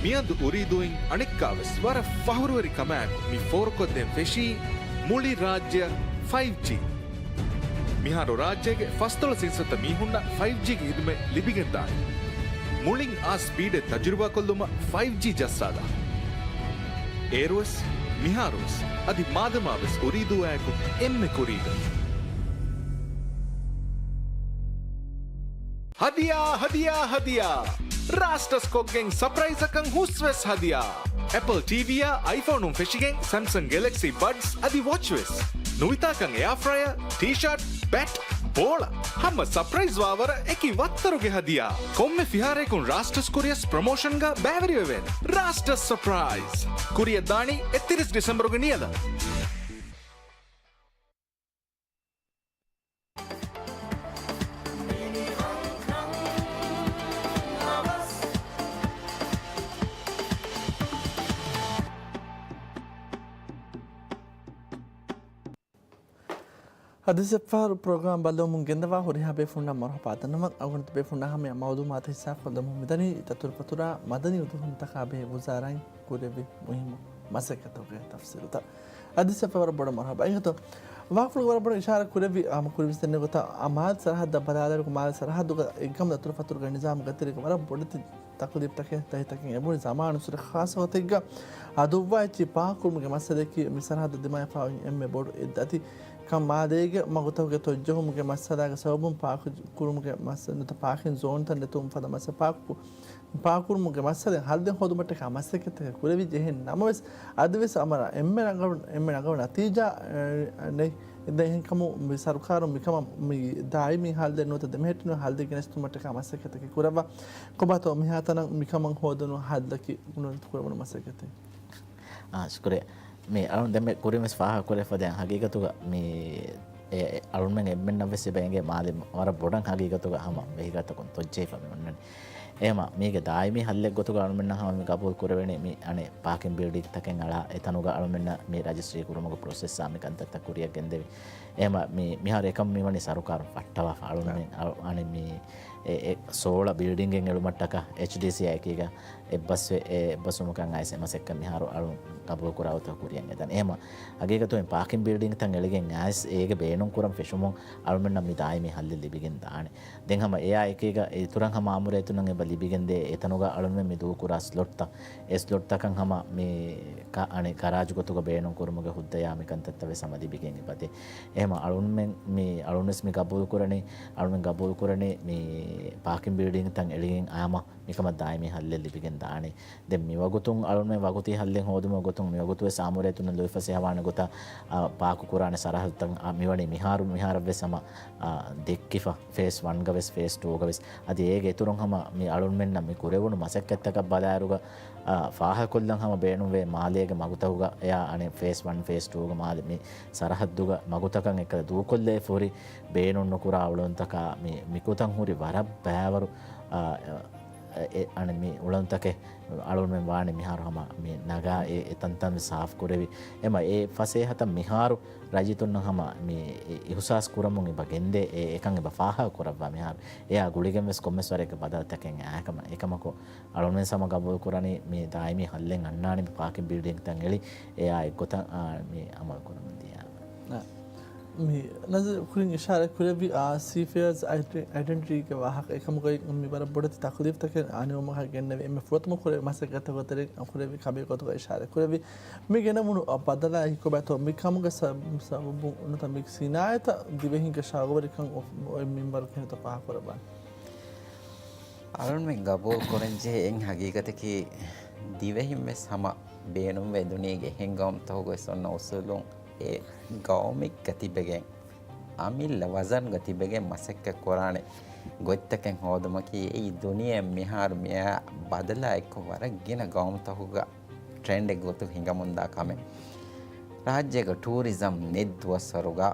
މިއަދު އުރީދޫއިން އަނެއްކާވެސް ވަރަށް ފަހުރުވެރި ކަމާއެކު މި ފޯރުކޮށްދޭން ފެށީ މުޅި ރާއްޖެއަށް ފައިވް ޖީ. މިހާރު ރާއްޖޭގެ ފަސްދޮޅަސް އިންސައްތަ މީހުންނަށް ފައިވް ޖީގެ ހިދުމަތް ލިބިގެންދާނެ. މުޅިން އާ ސްޕީޑެއް ތަޖުރިބާކޮށްލުމަށް ފައިވް ޖީ ޖައްސާލާ. އޭރުވެސް، މިހާރުވެސް، އަދި މާދަމާވެސް އުރީދޫއާއެކު އެންމެ ކުރީގަ. ހަދިޔާ، ހަދިޔާ، ހަދިޔާ! ރާސްޓަސް ކޮށްގެން ސަޕްރައިޒަކަށް ހުސްވެސް ހަދިޔާ! އެޕަލް ޓީވީއާ އައިފޯނުން ފެށިގެން ސެމްސަން ގެލެކްސީ ބަޑްސް އަދި ވޮޗްވެސް. ނުވިތާކަން އެއާފްރަޔަރ، ޓީޝާޓް، ބެޓް، ބޯޅަ. ހަމަ ސަޕްރައިޒް ވާވަރަށް އެކި ވައްތަރުގެ ހަދިޔާ. ކޮންމެ ފިހާރައަކުން ރާސްޓަސް ކުރިއަސް ޕްރޮމޯޝަންގަ ބައިވެރިވެވޭނެ. ރާސްޓަސް ސަޕްރައިޒް. ކުރިއަށްދާނީ އެއްތިރީސް ޑިސެމްބަރުގެ ނިޔަލަށް. އަދި އެއްފަހަރު ޕްރޮގްރާމް ބައްލަވަމުން ގެންދަވާ ހުރިހާ ބޭފުޅުންނަށް މަރުހަބާ ދަންނަވަން. އަޅުގަނޑު ތިބޭފުޅުންނާ ހަމަޔަށް މައުލޫމާތު ހިއްސާކޮށްލަމުން މިދަނީ ދަތުރުފަތުރާ މަދަނީ އުދުހުންތަކާ ބެހޭ ވުޒާރާއިން ކުރެއްވި މުހިއްމު މަސައްކަތުގެ ތަފްސީލުތައް. އަދި އެއްފަހަރު ވަރަށް ބޮޑަށް މަރުހަބާ. އިނގޭތޯ، ވާހަކަފުޅުގަ ވަރަށް ބޮޑަށް އިޝާރާތް ކުރެއްވި، ހަމަ ކުރިވެސް ދެންނެވި ގޮތަށް، އާ، މާލެ ސަރަހައްދަށް ބަލާލާއިރު މާލެ ސަރަހައްދުގަ އެއްގަމު ދަތުރުފަތުރުގެ ނިޒާމުގެ ތެރޭގަ ވަރަށް ބޮޑެތި ތަކުލީފްތަކެއް ތަކެތިތަކެއް އެބުނި ޒަމާނުއްސުރެ ޚާއްސަ ގޮތެއްގަ އަދުއްވާ އެއްޗިހި ޕާކްކުރުމުގެ މައްސަލަޔަކީ މި ސަރަހައްދަށް ދިމާވެފައި އޮތް އެންމެ ބޮޑު އެއްދަތި ކަން. މާލޭގެ މަގުތަކުގެ ތޮއްޖެހުމުގެ މައްސަލާގެ ސަބަބުން ޕާކު ކުރުމުގެ މައްސަ-، ނުވަތަ ޕާކިން ޒޯންތައް ނެތުމުން ފަދަ މައްސަ-، ޕާކު-، ޕާކުކުރުމުގެ މައްސަލައިން ހައްލެއް ހޯދުމަށްޓަކާ މަސައްކަތްތަކެއް ކުރެވިއްޖެ. އެހެން ނަމަވެސް، އަދިވެސް އަމަރާ އެންމެ ރަނގަޅު، އެންމެ ރަނގަޅު ނަތީޖާ، އެ، ނެތް ދެން އެހެންކަމުން މި ސަރުކާރުން މިކަމަށް މި ދާއިމީ ހައްލެއް ނުވަތަ ދެމެހެއްޓުނު ހައްލެއް ގެނެސްދިނުމަށްޓަކާ މަސައްކަތަކީ ކުރައްވާ. ކޮބާތޯ މިހާތަނަށް މިކަމަށް ހޯދުނު ހައްލަކީ ބުނެ ކުރެވުނު މަސައްކަތެއް. އާ، ޝުކުރިއްޔާ. މި އަޅުން ދެންމެ ކުރިން ވެސް ފާހަގަ ކުރެފަ ދެން ހަގީގަތުގަ މި އެ، އެ، އަޅުންމެން އެންމެންނަށް ވެސް އެބަ އެނގޭ މާލެ ވަރަށް ބޮޑަށް ހަގީގަތުގަ ހަމަ ވެހިގަތަކުން ތޮއްޖެހިފަ މި އޮންނަނީ. އެހެމަ މީގެ ދާއިމީ ހައްލެއް ގޮތުގަ އަޅުމެންނަށް ހަމަ މި ގަބޫލު ކުރެވެނީ މި އަނެއް ޕާކިން ބިލްޑިންގްތަކެއް އަޅާ އެތަނުގަ އަޅުމެންނަށް މި ރަޖިސްޓްރީ ކުރުމުގެ ޕްރޮސެސްއާ މި ކަންތައްތައް ކުރިއަށް ގެންދެވި. އެހެމަ މި، މިހާރު އެކަން މިވަނީ ސަރުކާރުން ފައްޓަވާފަ އަޅުމެން އަ-، އަނެއް މި އެ، އެ، ސޯޅަ ބިލްޑިންގެއް އެޅުމަށްޓަކާ އެޗްޑީސީއާ އެކީގަ އެއްބަސްވެ، އެ، އެއްބަސްވުމަކަށް އައިސް އެ މަސައްކަތް މިހާރު އަޅުން ގަބޫލު ކުރާ ގޮތަށް ކުރިއަށް އެދަނީ. އެހެމަ ހަގީގަތު މި ޕާކިން ބިލްޑިންގްތައް އެޅިގެން އައިސް އޭގެ ބޭނުން ކުރަން ފެށުމުން އަޅުމެންނަށް މި ދާއިމީ ހައްލެއް ލިބިގެން ދާނެ. ދެން ހަމަ އެއާ އެކީގަ އިތުރަށް ހަމަ އާއްމުރައްޔިތުންނަށް އެބަ ލިބިގެންދޭ އެތަނުގަ އަޅުންމެން މި ދޫކުރާ ސްލޮޓްތައް، އެ ސްލޮޓްތަކަށް ހަމަ މި ކަ-، އަނެއް ގަރާޖު ގޮތުގަ ބޭނުން ކުރުމުގެ ހުއްދަޔާ މި ކަންތައްތައް ވެސް ހަމަ ލިބިގެން އެބަ ދޭ. އެހެމަ އަޅުންމެން މި، އަޅުން ވެސް މި ގަބޫލު ކުރަނީ، އަޅުންމެން ގަބޫލު ކުރަނީ މި ޕާކިން ބިލްޑިންގްތައް އެޅިގެން އައީމަ މިކަމަށް ދާއިމީ ހައްލެއް ލިބިގެން ދާނެ. ދެން މިވަގުތުން އަޅުންމެން ވަގުތީ ހައްލެއް ހޯދުމުގެ ގޮތުން މިވަގުތު ވެސް އާއްމުރައްޔިތުންނަށް ލުއިފަސޭހަވާނެ ގޮތަށް، އާ، ޕާކު ކުރާނެ ސަރަހައްދުތައް، އާ، މިވަނީ މިހާރު، މިހާރަށް ވެސް ހަމަ، އާ، ދެއްކިފަ. ފޭސް ވަންގަ ވެސް، ފޭސް ޓޫގަ ވެސް. އަދި އޭގެ އިތުރުން ހަމަ މި އަޅުންމެންނަށް މި ކުރެވުނު މަސައްކަތްތަކަށް ބަލާއިރުގަ، އާ، ފާހަގަކޮށްލަން ހަމަ ބޭނުންވޭ މާލޭގެ މަގުތަކުގަ އެއާ އަނެއް ފޭސް ވަން، ފޭސް ޓޫގަ މާލެ މި ސަރަހައްދުގަ މަގުތަކަށް އެކަލަ ދޫކޮށްލައިފަ ހުރި ބޭނުން ނުކުރާ އުޅުންތަކާ މި، މިގޮތަށް ހުރި ވަރަށް ބައިވަރު، އާ، އެ، އަނެއް މި އުޅުންތަކެއް އަޅުންމެން ވާނެ މިހާރު ހަމަ މި ނަގާ އެ، އެ ތަންތަން ސާފު ކުރެވި. އެމަ އެ ފަސޭހަތައް މިހާރު ރައްޔިތުންނަށް ހަމަ މި އިހުސާސް ކުރަމުން އެބަ ގެންދޭ އެ، އެކަން އެބަ ފާހަގަ ކުރައްވާ މިހާރު. އެއާ ގުޅިގެން ވެސް ކޮންމެސް ވަރެއްގެ ބަދަލުތަކެއް އާކަމަށް. އެކަމަކު އަޅުންމެން ހަމަ ގަބޫލު ކުރަނީ މި ދާއިމީ ހައްލެއް އަންނާނެ މި ޕާކިން ބިލްޑިންގްތައް އެޅި އެއާ އެއްގޮތަށް، އާ، މި އަމަލު ކުރަމުން ދިޔާ. މި ނަޒީރު ކުރިން އިޝާރާތް ކުރެއްވި، އާ، ސީފޭއާޒް އައިޑެ-، އައިޑެންޓިޓީގެ ވާހަކަ އެކަމުގައި މި ވަރަށް ބޮޑެތި ތަކުލީފްތަކެއް އާނިވުމަކަށް ގެންނެވި. އެންމެ ފުރަތަމަ ކުރެވި މަސައްކަތްތަކުގެ ތެރެއިން ކުރެވި ކަމެއް ގޮތުގައި އިޝާރާތް ކުރެއްވި. މި ގެނެވުނު، އާ، ބަދަލާއި ކޮބާތޯ މި ކަމުގެ ސަ-، ސަބަބުން ނުވަތަ މި ސިނާއަތަށް ދިވެހިންގެ ޝައުގުވެރިކަން އޮ-، އޮތް މިންވަރު ކިހިނެއްތޯ ފާހަގަ ކުރައްވާނެ. އަޅުންމެން ގަބޫލު ކުރަންޖެހޭ އެއް ހަގީގަތަކީ، ދިވެހިން ވެސް ހަމަ ބޭނުންވޭ ދުނިޔޭގެ އެހެން ގައުމުތަކުގައި ވެސް އޮންނަ އުސޫލުން އެ ގައުމެއްގަ ތިބެގެން، އަމިއްލަ ވަޒަންގަ ތިބެގެން މަސައްކަތް ކުރާނެ ގޮތްތަކެއް ހޯދުމަކީ، އެއީ ދުނިޔެއަށް މިހާރު މިއާ ބަދަލާ އެއްކޮށް ވަރަށް ގިނަ ގައުމުތަކުގަ ޓްރެންޑެއް ގޮތުގަ ހިނގަމުންދާ ކަމެއް. ރާއްޖޭގަ ޓޫރިޒަމް ނެތް ދުވަސްވަރުގަ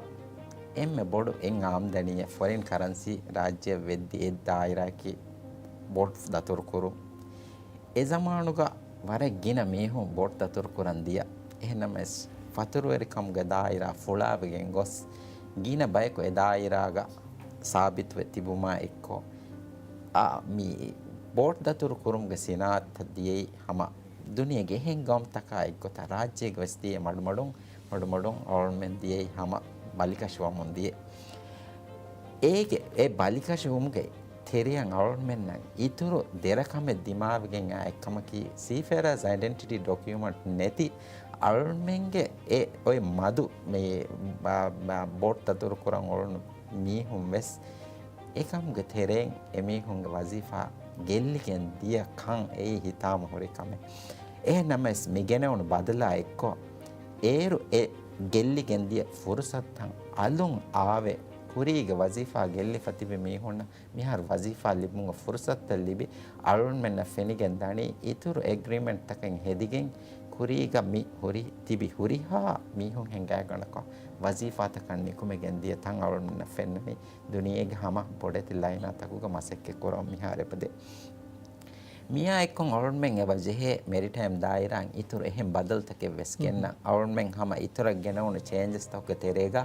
އެންމެ ބޮޑު އެއް އާމްދަނީއެއް ފޮރިން ކަރަންސީ ރާއްޖެއަށް ވެއްދި އެއް ދާއިރާއަކީ ބޯޓް ދަތުރުކުރުން. އެ ޒަމާނުގަ ވަރަށް ގިނަ މީހުން ބޯޓް ދަތުރުކުރަން ދިޔަ. އެހެންނަމަވެސް، ފަތުރުވެރިކަމުގެ ދާއިރާ ފުޅާވެގެން ގޮސް، ގިނަ ބަޔަކު އެ ދާއިރާގަ ސާބިތުވެ ތިބުމާ އެއްކޮށް، އާ، މި ބޯޓް ދަތުރު ކުރުމުގެ ސިނާއަތަށް ދިޔައީ ހަމަ ދުނިޔޭގެ އެހެން ގައުމުތަކާ އެއްގޮތަށް ރާއްޖޭގަ ވެސް ދިޔަ މަޑުމަޑުން، މަޑުމަޑުން އަޅުމެން ދިޔައީ ހަމަ ބަލިކަށިވަމުން ދިޔަ. އޭގެ އެ ބަލިކަށިވުމުގެ ތެރެއަށް އަޅުމެންނަށް އިތުރު ދެރަ ކަމެއް ދިމާވެގެން އާ އެއްކަމަކީ، ސީފޭރާޒް އައިޑެންޓިޓީ ޑޮކިއުމަންޓް ނެތި އަޅުމެންގެ އެ އޮތް މަދު މި ބ-، ބ-، ބޯޓް ދަތުރު ކުރަން އުޅުނު މީހުން ވެސް އެކަމުގެ ތެރެއިން އެމީހުންގެ ވަޒީފާ ގެއްލިގެން ދިޔަ ކަން އެއީ ހިތާމަ ހުރި ކަމެއް. އެހެންނަމަވެސް، މި ގެނެވުނު ބަދަލާ އެއްކޮށް، އޭރު އެ ގެއްލިގެން ދިޔަ ފުރުސަތުތައް އަލުން އާވެ، ކުރީގެ ވަޒީފާ ގެއްލިފަ ތިބި މީހުންނަށް މިހާރު ވަޒީފާ ލިބުމުގެ ފުރުސަތުތައް ލިބި، އަޅުންމެންނަށް ފެނިގެން ދަނީ، އިތުރު އެގްރިމެންޓްތަކެއް ހެދިގެން، ކުރީގަ މި ހުރި، ތިބި ހުރިހާ މީހުން ހިނގާގަނޑަކަށް ވަޒީފާތަކަށް ނިކުމެގެން ދިޔަ ތަން އަޅުންމެންނަށް ފެންނަނީ. ދުނިޔޭގެ ހަމަ ބޮޑެތި ލައިނާތަކުގަ މަސައްކަތް ކުރަން މިހާރު އެބަދޭ. މިއާ އެއްކޮށް އަޅުންމެން އެބަ ޖެހޭ މެރިޓައިމް ދާއިރާއިން އިތުރު އެހެން ބަދަލުތަކެއް ވެސް ގެންނަން. އަޅުންމެން ހަމަ އިތުރަށް ގެނައުނު ޗޭންޖަސްތަކުގެ ތެރޭގަ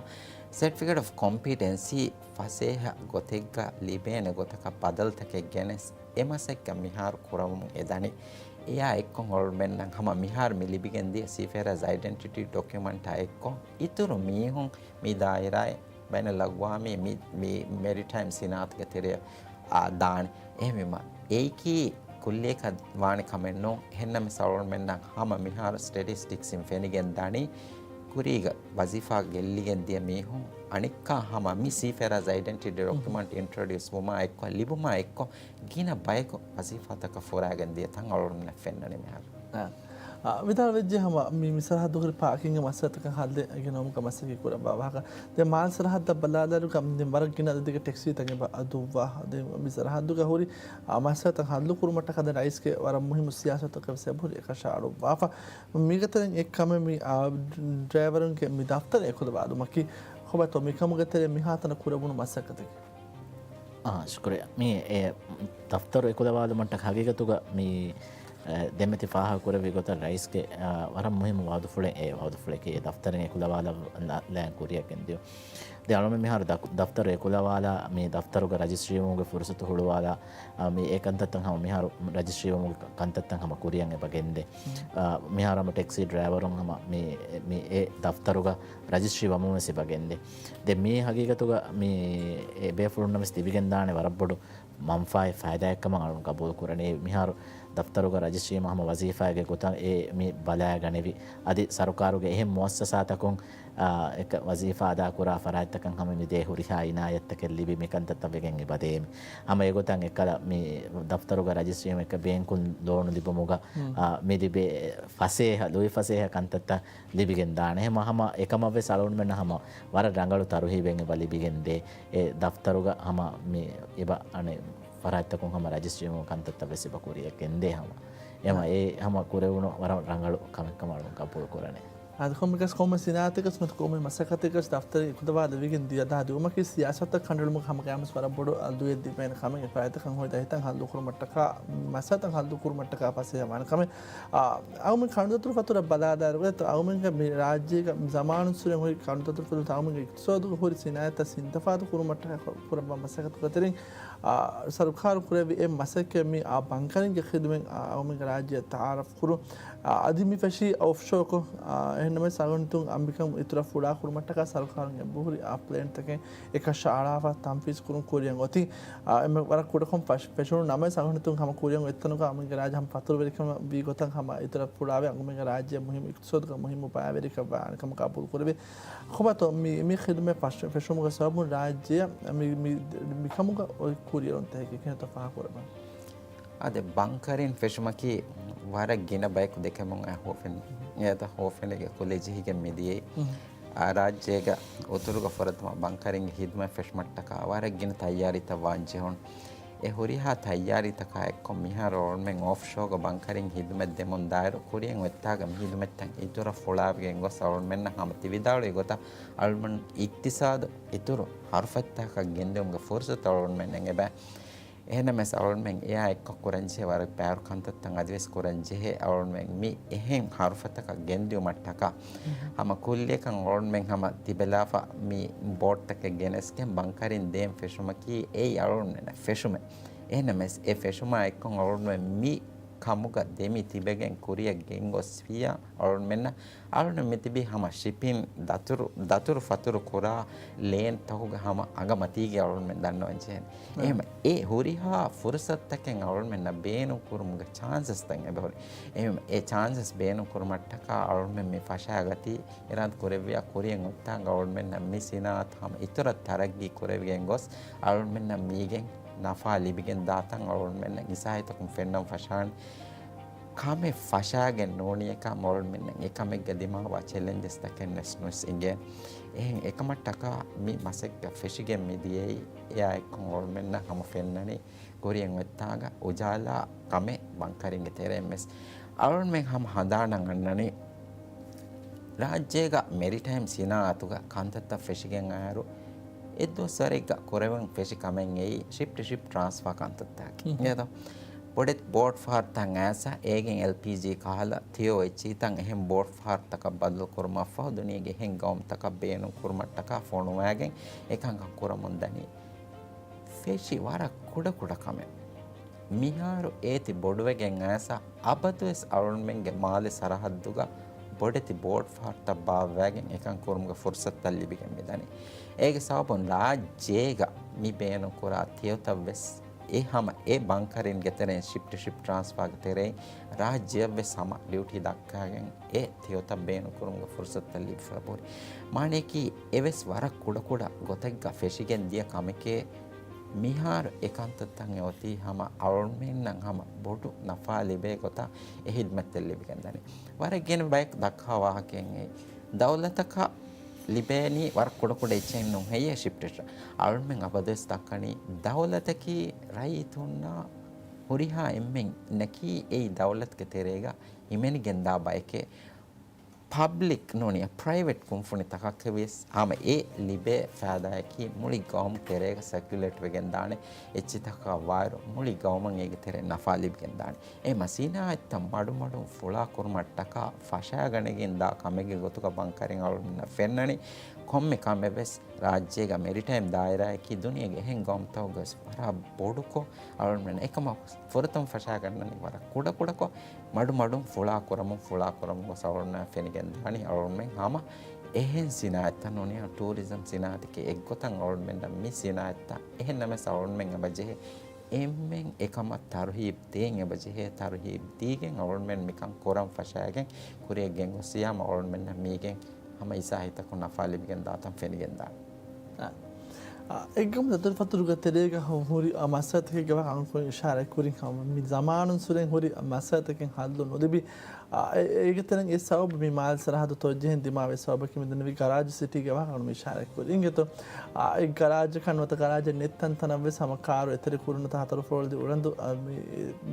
ސެޓްފިކެޓް އޮފް ކޮމްޕީޓެންސީ ފަސޭހަ ގޮތެއްގަ ލިބޭނެ ގޮތަކަށް ބަދަލުތަކެއް ގެނެސް އެ މަސައްކަތް މިހާރު ކުރަމުން އެދަނީ. އެއާ އެއްކޮށް އަޅުންމެންނަށް ހަމަ މިހާރު މި ލިބިގެން ދިޔަ ސީފޭރާޒް އައިޑެންޓިޓީ ޑޮކިއުމަންޓާ އެއްކޮށް އިތުރު މީހުން މި ދާއިރާއިން ބައިނަލްއަގްވާމީ މި، މި މެރިޓައިމް ސިނާއަތުގެ ތެރެއަށް، އާ، ދާނެ. އެހެންވީމަ، އެއީކީ ކުއްލިއަކަށް ވާނެ ކަމެއް ނޫން. އެހެންނަމަވެސް އަޅުގަނޑުމެންނަށް ހަމަ މިހާރު ސްޓެޓިސްޓިކްސްއިން ފެނިގެން ދަނީ، ކުރީގަ ވަޒީފާ ގެއްލިގެން ދިޔަ މީހުން އަނެއްކާ ހަމަ މި ސީފޭރާޒް އައިޑެންޓިޓީ ޑޮކިއުމަންޓް އިންޓްރޮޑިއުސް ވުމާ އެއްކޮށް، ލިބުމާ އެއްކޮށް، ގިނަ ބަޔަކު ވަޒީފާތަކަށް ފުރާގެން ދިޔަ ތަން އަޅުގަނޑުމެންނަށް ފެންނަނީ މިހާރު. އާ. އާ، ވިދާޅުވެއްޖެ ހަމަ މި، މި ސަރަހައްދު ހުރި ޕާކިންގ މައްސަލަތަކަށް ހައްލެއް ގެނައުމުގަ މަސައްކަތް ކުރައްވާ ވާހަކަ. ދެން މާލެ ސަރަހައްދަށް ބަލާލާއިރުގަ ދެން ވަރަށް ގިނަ އަދަދެއްގެ ޓެކްސީ ތަން އެބަ އަދުއްވާ. ދެން މި ސަރަހައްދުގަ ހުރި، އާ، މައްސަލަތައް ހައްލު ކުރުމަށްޓަކާ ދެން ރައީސްގެ ވަރަށް މުހިއްމު ސިޔާސަތަކަށް ވެސް އެބަހުރި އެކަށައަޅުއްވާފަ. މީގެ ތެރެއިން އެއް ކަމެއް މި، އާ، ޑްރައިވަރުންގެ މި ދަފްތަރު އެކުލަވާލުމަކީ ކޮބާތޯ މިކަމުގެ ތެރެއިން މިހާތަނަށް ކުރެވުނު މަސައްކަތެއް؟ އާ، ޝުކުރިއްޔާ. މި އެ ދަފްތަރު އެކުލަވާލުމަށްޓަކާ ހަގީގަތުގަ މި، އެ، ދެމެތި ފާހަގަކުރެއްވި ގޮތަށް ރައީސްގެ، އާ، ވަރަށް މުހިއްމު ވައުދުފުޅެއް އެ ވައުދުފުޅަކީ އެ ދަފްތަރެއް އެކުލަވާލާ ލައިން ކުރިއަށް ގެންދިޔުން. ދެން އަޅުމެން މިހާރު ދަ-، ދަފްތަރު އެކުލަވާލާ މި ދަފްތަރުގަ ރަޖިސްޓްރީވުމުގެ ފުރުސަތު ހުޅުވާލާ، އާ، މި އެ ކަންތައްތައް ހަމަ މިހާރު ރަޖިސްޓްރީވުމުގެ ކަންތައްތައް ހަމަ ކުރިއަށް އެބަ ގެންދޭ. އާ، މިހާރު ހަމަ ޓެކްސީ ޑްރައިވަރުން ހަމަ މި، މި އެ ދަފްތަރުގަ ރަޖިސްޓްރީ ވަމުން ވެސް އެބަ ގެންދޭ. ދެން މީ ހަގީގަތުގަ މި އެ ބޭފުޅުންނަށް ވެސް ލިބިގެންދާނެ ވަރަށް ބޮޑު މަންފާއެއް ފައިދާއެއްކަމަށް އަޅުން ގަބޫލު ކުރަނީ. މިހާރު ދަފްތަރުގަ ރަޖިސްޓްރީ ހަމަ ވަޒީފާގެ ގޮތަށް އެ މި ބަލާގަނެވި. އަދި ސަރުކާރުގެ އެހެން މުއައްސަސާތަކުން، އާ، އެކަ ވަޒީފާ އަދާކުރާ ފަރާތްތަކަށް ހަމަ މި ދޭ ހުރިހާ އިނާޔަތްތަކެއް ލިބި މިކަންތައްތައް ވެގެން އެބަދޭ. ހަމަ އެގޮތަށް އެކަލަ މި ދަފްތަރުގަ ރަޖިސްޓްރީ އެކަ ބޭންކުން ލޯނު ލިބުމުގަ، އާ، މި ލިބޭ ފަސޭހަ، ލުއިފަސޭހަ ކަންތައްތައް ލިބިގެން ދާނެ. ހަމަ، ހަމަ އެކަމަށްވެސް އަޅުގަނޑުމެންނަށް ހަމަ ވަރަށް ރަނގަޅު ތަރުހީބެއް އެބަ ލިބިގެންދޭ. އެ ދަފްތަރުގަ ހަމަ މި އެބަ އަނެއް ފަރާތްތަކުން ހަމަ ރަޖިސްޓްރީ ކަންތައްތައް ވެސް އެބަ ކުރިއަށް ގެންދޭ ހަމަ. އެމަ އެ ހަމަ ކުރެވުނު ވަރަށް ރަނގަޅު ކަމެއްކަމަށް އަޅުން ގަބޫލު ކުރަނީ. އަދި ކޮންމެއަކަސް ކޮންމެ ސިނާއަތަކަސް ނުވަތަ ކޮންމެ މަސައްކަތެއްގަސް ދަފްތަރު އެކުލަވާލެވިގެން ދިޔަ އަދާ ދިއުމަކީ ސިޔާސަތަށް ކަނޑައެޅުމުގެ ހަމަގައިމުވެސް ވަރަށް ބޮޑު ދުވަހެއް ދިމާވެގެން ކަމެއް. އެފައިތަކަށް ހޮވޭ ދަތިތައް ހައްލު ކުރުމަށްޓަކާ، މައްސަލަތައް ހައްލު ކުރުމަށްޓަކާ ފަސޭހަވާނެ ކަމެއް. އަ، އައުމެން ކަނޑުދަތުރު ފަތުރަށް ބަލާލާއިރު އައުމެންގެ މި ރާއްޖޭގަ ޒަމާނުއްސުރެ ހުރި ކަނޑުދަތުރު ފަތުރު އައުމެންގެ އިޤްތިޞާދުގަ ހުރި ސިނާއަތްތައް ސިންތަފާދު ކުރުމަށްޓަކާ ކުރައްވާ މަސައްކަތުގެ ތެރެއިން، އާ، ސަރުކާރު ކުރެއްވި އެ މަސައްކަތް މި، އާ، ބަންކަރިންގެ ޚިދުމަތް، އާ، އައުމެންގެ ރާއްޖެއަށް ތައާރަފް ކުރުން. އާ، އަދި މި ފެށީ އޮފްޝޯކޮށް، އާ، އެހެންނަމަވެސް އަޅުގަނޑު އަނބިކަން އިތުރަށް ފުޅާ ކުރުމަށްޓަކާ ސަރުކާރުން އެބަހުރި އާ ޕްލޭންތަކެއް އެކަށައަޅާފަ ތަންފީޒު ކުރުން ކުރިއަށް އޮތީ. އާ، އެންމެ ވަރަށް ކުޑަކޮށް ފަށް-، ފެށުނު ނަމަވެސް އަޅުގަނޑު ހަމަ ކުރިއަށް އޮތްތަނުގަ އަމިއްލަ ރާއްޖެ ހަމަ ފަތުރުވެރިކަމަށް ވީ ގޮތަށް ހަމަ އިތުރަށް ފުޅާވެ އަންގަމެންގެ ރާއްޖެ މުހިއްމު އިޤްތިޞާދުގަ މުހިއްމު ބައިވެރިކަން ވާނެ ކަމަކާ ގަބޫލު ކުރެވޭ. ކޮބާތޯ މި، މި ޚިދުމަތް ފަށް-، ފެށުމުގެ ސަބަބުން ރާއްޖެއަށް މި، މި، މިކަމުގަ އޮތް ކުރިއެރުންތަކެއް ކިހިނެއްތޯ ފާހަގަކުރައްވަން؟ އާދެ، ބަންކަރިން ފެށުމަކީ ވަރަށް ގިނަ ބަޔަކު ދެކެމުން އައި ހޯފެން، އެތަ ހޯފެނެގެ ކުލެ ޖެހިގެން މިދިޔައީ. އާ، ރާއްޖޭގަ އުތުރުގަ ފުރަތަމަ ބަންކަރިންގެ ޚިދުމަތް ފެށުމަށްޓަކާ ވަރަށް ގިނަ ތައްޔާރީތައް ވާން ޖެހުނު. އެ ހުރިހާ ތައްޔާރީތަކާ އެއްކޮށް މިހާރު އަޅުމެން އޮފްޝޯގަ ބަންކަރިން ޚިދުމަތް ދެމުން ދާއިރު ކުރިއަށް އޮތްތާގަ މި ޚިދުމަތްތައް އިތުރަށް ފުޅާވެގެން ގޮސް އަޅުމެންނަށް ހަމަ ތި ވިދާޅުވި ގޮތަށް އަޅުމެން އިޤްތިޞާދު އިތުރު ހަރުފަތްތަކަށް ގެންދިއުމުގެ ފުރުޞަތު އަޅުމެންނަށް އެބަ. އެހެންނަމަވެސް އަޅުމެން އެއާ އެއްކޮށް ކުރަންޖެހޭ ވަރަށް ބާރު ކަންތައްތައް އަދިވެސް ކުރަންޖެހޭ. އަޅުމެން މި އެހެން ހަރުފަތަކަށް ގެންދިއުމަށްޓަކާ ހަމަ ކުއްލިއަކަށް އަޅުމެން ހަމަ ތިބެލާފަ މި ބޯޑްތަކެއް ގެނެސްގެން ބަންކަރިން ދޭން ފެށުމަކީ އެއީ އަޅުމެންނަށް ފެށުމެއް. އެހެންނަމަވެސް އެ ފެށުމާ އެއްކޮށް އަޅުމެން މި ކަމުގަ ދެމި ތިބެގެން ކުރިއަށް ގެންގޮސްފިއްޔާ އަޅުމެންނަށް އަޅުން މިތިބީ ހަމަ ޝިޕިން ދަތުރު، ދަތުރު ފަތުރު ކުރާ ލޭންތަކުގެ ހަމަ އަނގަމަތީގެ އަޅުންމެން ދަންނަވަން ޖެހެނީ. އެހެން އެ ހުރިހާ ފުރުސަތުތަކެއް އަޅުންމެންނަށް ބޭނުން ކުރުމުގެ ޗާންސަސްތައް އެބަހުރި. އެހެން އެ ޗާންސަސް ބޭނުން ކުރުމަށްޓަކާ އަޅުންމެން މި ފަށާގަތީ އިރާދަ ކުރެއްވިޔާ ކުރިއަށް އޮތްތާނގަ އަޅުންމެންނަށް މި ސިނާއަތު ހަމަ އިތުރަށް ތަރައްގީ ކުރެވިގެން ގޮސް އަޅުންމެންނަށް މީގެން ނަފާ ލިބިގެން ދާތަން އަޅުންމެންނަށް އިސާހިތަކުން ފެންނަން ފަށާނެ. ކަމެއް ފަށާގެން ނޫނިއެކާ މޮޅުންމެންނަށް އެކަމެއްގަ ދިމާވާ ޗެލެންޖަސްތަކެއް ނެސް ނުސް އިނގޭ. އެހެން އެކަމަށްޓަކާ މި މަސައްކަތް ފެށިގެން މި ދިޔައީ އެއާ އެއްކޮށް އޮޅުމެންނަށް ހަމަ ފެންނަނީ ކުރިއަށް އޮތްތާގަ އުޖާލާ ކަމެއް ބަންކަރިންގެ ތެރެއިން ވެސް. އަޅުންމެން ހަމަ ހަނދާނަށް އަންނަނީ ރާއްޖޭގަ މެރިޓައިމް ސިނާއަތުގަ ކަންތައްތައް ފެށިގެން އައިރު، އެއްދުވަސްވަރެއްގަ ކުރެވެން ފެށި ކަމެއް އެއީ ޝިޕް ޓު ޝިޕް ޓްރާންސްފާ ކަންތައްތަކަކީ. އެހެން. އެދޯ؟ ބޮޑެތި ބޯޓް ފަހަރުތައް އައިސް އޭގެން އެލްޕީޖީ ކަހަލަ ތިއޯއެއްޗީތައް އެހެން ބޯޓް ފަހަރުތަކަށް ބަދަލު ކުރުމަށްފަހު ދުނިޔޭގެ އެހެން ގައުމުތަކަށް ބޭނުން ކުރުމަށްޓަކާ ފޮނުވާގެން އެކަންކަން ކުރަމުން ދަނީ. ފެށި ވަރަށް ކުޑަކުޑަ ކަމެއް. މިހާރު އޭތި ބޮޑުވެގެން އައިސް އަބަދުވެސް އަޅުންމެންގެ މާލެ ސަރަހައްދުގަ ބޮޑެތި ބޯޓް ފަހަރުތައް ބާއްވައިގެން އެކަން ކުރުމުގެ ފުރުސަތުތައް ލިބިގެން މިދަނީ. އޭގެ ސަބަބުން ރާއްޖޭގަ މި ބޭނުންކުރާ ތެޔޮތައްވެސް އެ ހަމަ އެ ބަންކަރިންގެ ތެރެއިން ޝިޕް ޓު ޝިޕް ޓްރާންސްފާގެ ތެރެއިން ރާއްޖެއަށްވެސް ހަމަ ޑިއުޓީ ދައްކާގެން އެ ތެޔޮތައް ބޭނުންކުރުމުގެ ފުރުސަތުތައް ލިބިފަ ބުރި. މާނަޔަކީ އެވެސް ވަރަށް ކުޑަކުޑަ ގޮތެއްގަ ފެށިގެން ދިޔަ ކަމެކޭ. މިހާރު އެ ކަންތައްތައް އޮތީ ހަމަ އަޅުމެންނަށް ހަމަ ބޮޑު ނަފާ ލިބޭ ގޮތަށް އެ ހިދްމަތްތައް ލިބިގެން ދާނެ. ވަރަށް ގިނަ ބަޔަކު ދައްކާ ވާހަކައެއް އެއީ. ދައުލަތަކަށް ލިބޭނީ ވަރަށް ކުޑަކުޑަ އެއްޗެއް ނޫން ހެއްޔޭ ޝިފްޓް ރެޓް. އަޅުމެން އަބަދުވެސް ދައްކަނީ ދައުލަތަކީ ރައްޔިތުންނާ ހުރިހާ އެންމެންނަކީ އެއީ ދައުލަތުގެ ތެރޭގަ ހިމެނިގެންދާ ބައެކޭ. ޕަބްލިކް ނޫނީ ޕްރައިވެޓް ކުންފުނިތަކަކަށް ވިޔަސް ހަމަ އެ ލިބޭ ފައިދާއަކީ މުޅި ގައުމު ތެރޭގަ ސަކިއުލޭޓް ވެގެން ދާނެ. އެއްޗިތަކަށް ވާއިރު މުޅި ގައުމަށް އޭގެ ތެރެއިން ނަފާ ލިބިގެން ދާނެ. އެހެންމަ ސިނާއަތްތައް މަޑުމަޑުން ފުޅާ ކުރުމަށްޓަކާ ފަށާގަނެގެން ދާ ކަމެއްގެ ގޮތުގަ ބަންކަރިން އަޅުގަނޑުމެންނަށް ފެންނަނީ. ކޮންމެ ކަމެއް ވެސް ރާއްޖޭގަ މެރިޓައިމް ދާއިރާއަކީ ދުނިޔޭގެ އެހެން ގައުމުތަކުގަ ވެސް ވަރަށް ބޮޑުކޮށް އަޅުގަނޑުމެން އެކަމަށް ފުރަތަމަ ފަށާގަންނަނީ ވަރަށް ކުޑަކުޑަކޮށް މަޑުމަޑުން ފުޅާ ކުރަމުން، ފުޅާ ކުރަމުން ގޮސް އަޅުގަނޑުމެން ފެނިގެން ދާނީ އަޅުގަނޑުމެން ހަމަ އެހެން ސިނާއަތްތައް ނޫނީ ޓޫރިޒަމް ސިނާއަތަކީ އެއްގޮތަށް އަޅުގަނޑުމެންނަށް މި ސިނާއަތްތައް އެހެން ނަމަވެސް އަޅުގަނޑުމެން އެބަޖެހޭ އެންމެން އެކަމަށް ތަރުހީބް ދޭން އެބަޖެހޭ. ތަރުހީބް ދީގެން އަޅުގަނޑުމެން މިކަން ކުރަން ފަށާގެން ކުރިއަށް ގެންގޮސް ސިޔާމަ އަޅުގަނޑުމެންނަށް މީގެން ހަމަ އިސާހިތަކުން ނަފާ ލިބިގެން ދާތަން ފެނިގެން ދާނެ. އާ. އާ، އެއްގަމު ދަތުރުފަތުރުގެ ތެރޭގަ ހުރި މައްސަލަތަކެއްގެ ވާހަކަ އަންކޮށް އިޝާރާތް ކުރިން ހަމަ މި ޒަމާނުން ސުރެން ހުރި މައްސަލަތަކެއް ހައްލު ނުލިބި. އާ، އެ-، އޭގެ ތެރެއިން އެއް ސަބަބު މި މާލެ ސަރަހައްދު ތޮއްޖެހިން ދިމާވި ސަބަބަކީ މިދެންނެވި ގަރާޖު ސިޓީގެ ވާހަކަ މި އިޝާރާތް ކުރި. އިނގޭތޯ، އާ، އެ ގަރާޖަކަށް ނުވަތަ ގަރާޖެއް ނެތް ތަންތަނަށް ވެސް ހަމަ ކާރު އެތެރެ ކުރުން ނުވަތަ ހަތަރު ފުރޮޅު ދި އުޅަނދު، އާ، މި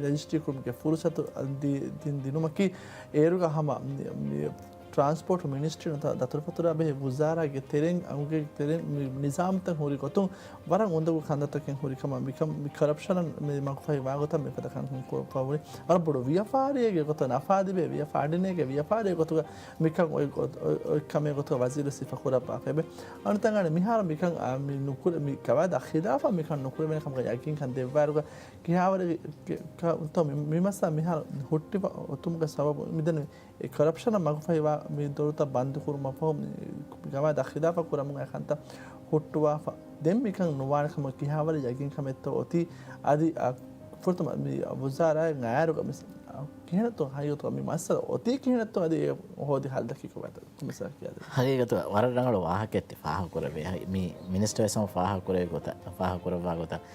ރަޖިސްޓްރީ ކުރުމުގެ ފުރުސަތު، އާ، ދި-، ދިން ދިނުމަކީ އޭރުގަ ހަމަ މި، މި ޓްރާންސްޕޯޓް މިނިސްޓްރީ ނުވަތަ ދަތުރުފަތުރާ ބެހޭ ވުޒާރާގެ ތެރެއިން، އަނގެ ތެރެއިން މި ނިޒާމްތައް ހުރި ގޮތުން ވަރަށް އުނދަގޫ ކަންތައްތަކެއް ހުރި ކަމަށް މިކަން، މި ކަރަޕްޝަނަށް މި މަގުފަހި ވާގޮތަށް މިފަދަ ކަންކަން ކޮށްފަ ހުރި ވަރަށް ބޮޑު ވިޔަފާރިއެއްގެ ގޮތަށް ނަފާ ލިބޭ ވިޔަފާރިންގެ ވިޔަފާރި ގޮތުގަ މިކަން އޮތް ގޮ-، އޮތް، އޮތް ކަމެއް ގޮތުގަ ވަޒީރު ސިފަ ކުރައްވާފައެވެ. އަންތަނގާނެ މިހާރު މިކަން، އާ، މި ނުކުރެ-، މި ގަވާއިދާ ޚިލާފަށް މިކަން ނުކުރެވޭނެ ކަމުގަ ޔަގީންކަން ދެއްވާއިރުގަ ކިހާވަރެއް ކަ-، ކަ-، މި، މި މައްސަލަ މިހާރު ހުއްޓިފަ އޮތުމުގެ ސަބަބު މިދެން އެ ކޮރަޕްޝަނަށް މަގުފަހިވާ މި ދޮރުތައް ބަންދުކުރުމަށް ފަހު މި ގަވާއިދާ ޚިލާފަށް ކުރަމުން އެ ކަންތައް ހުއްޓުވާފަ. ދެން މިކަން ނުވާނެ ކަމަށް ކިހާވަރެއް ޔަގީންކަމެއްތޯ އޮތީ؟ އަދި، އަ، ފުރަތަމަ މި ވުޒާރާއެއް އައިރުގަ މި، އަ، ކިހިނެއްތޯ ހަގީގަތުގަ މި މައްސަލަ އޮތީ ކިހިނެއްތޯ އަދި އެ ހޯދި ހައްލަކީ ކޮބާތޯ؟ ކޮމިސާރަށް ކިޔާދޭ. ހަގީގަތުގަ ވަރަށް ރަނގަޅު ވާހަކައެއް ތި ފާހަގަކުރެއްވި. މި މިނިސްޓަރ ވެސް ހަމަ ފާހަގަކުރެއްވި ގޮތަށް، ފާހަގަކުރެއްވާ ގޮތަށް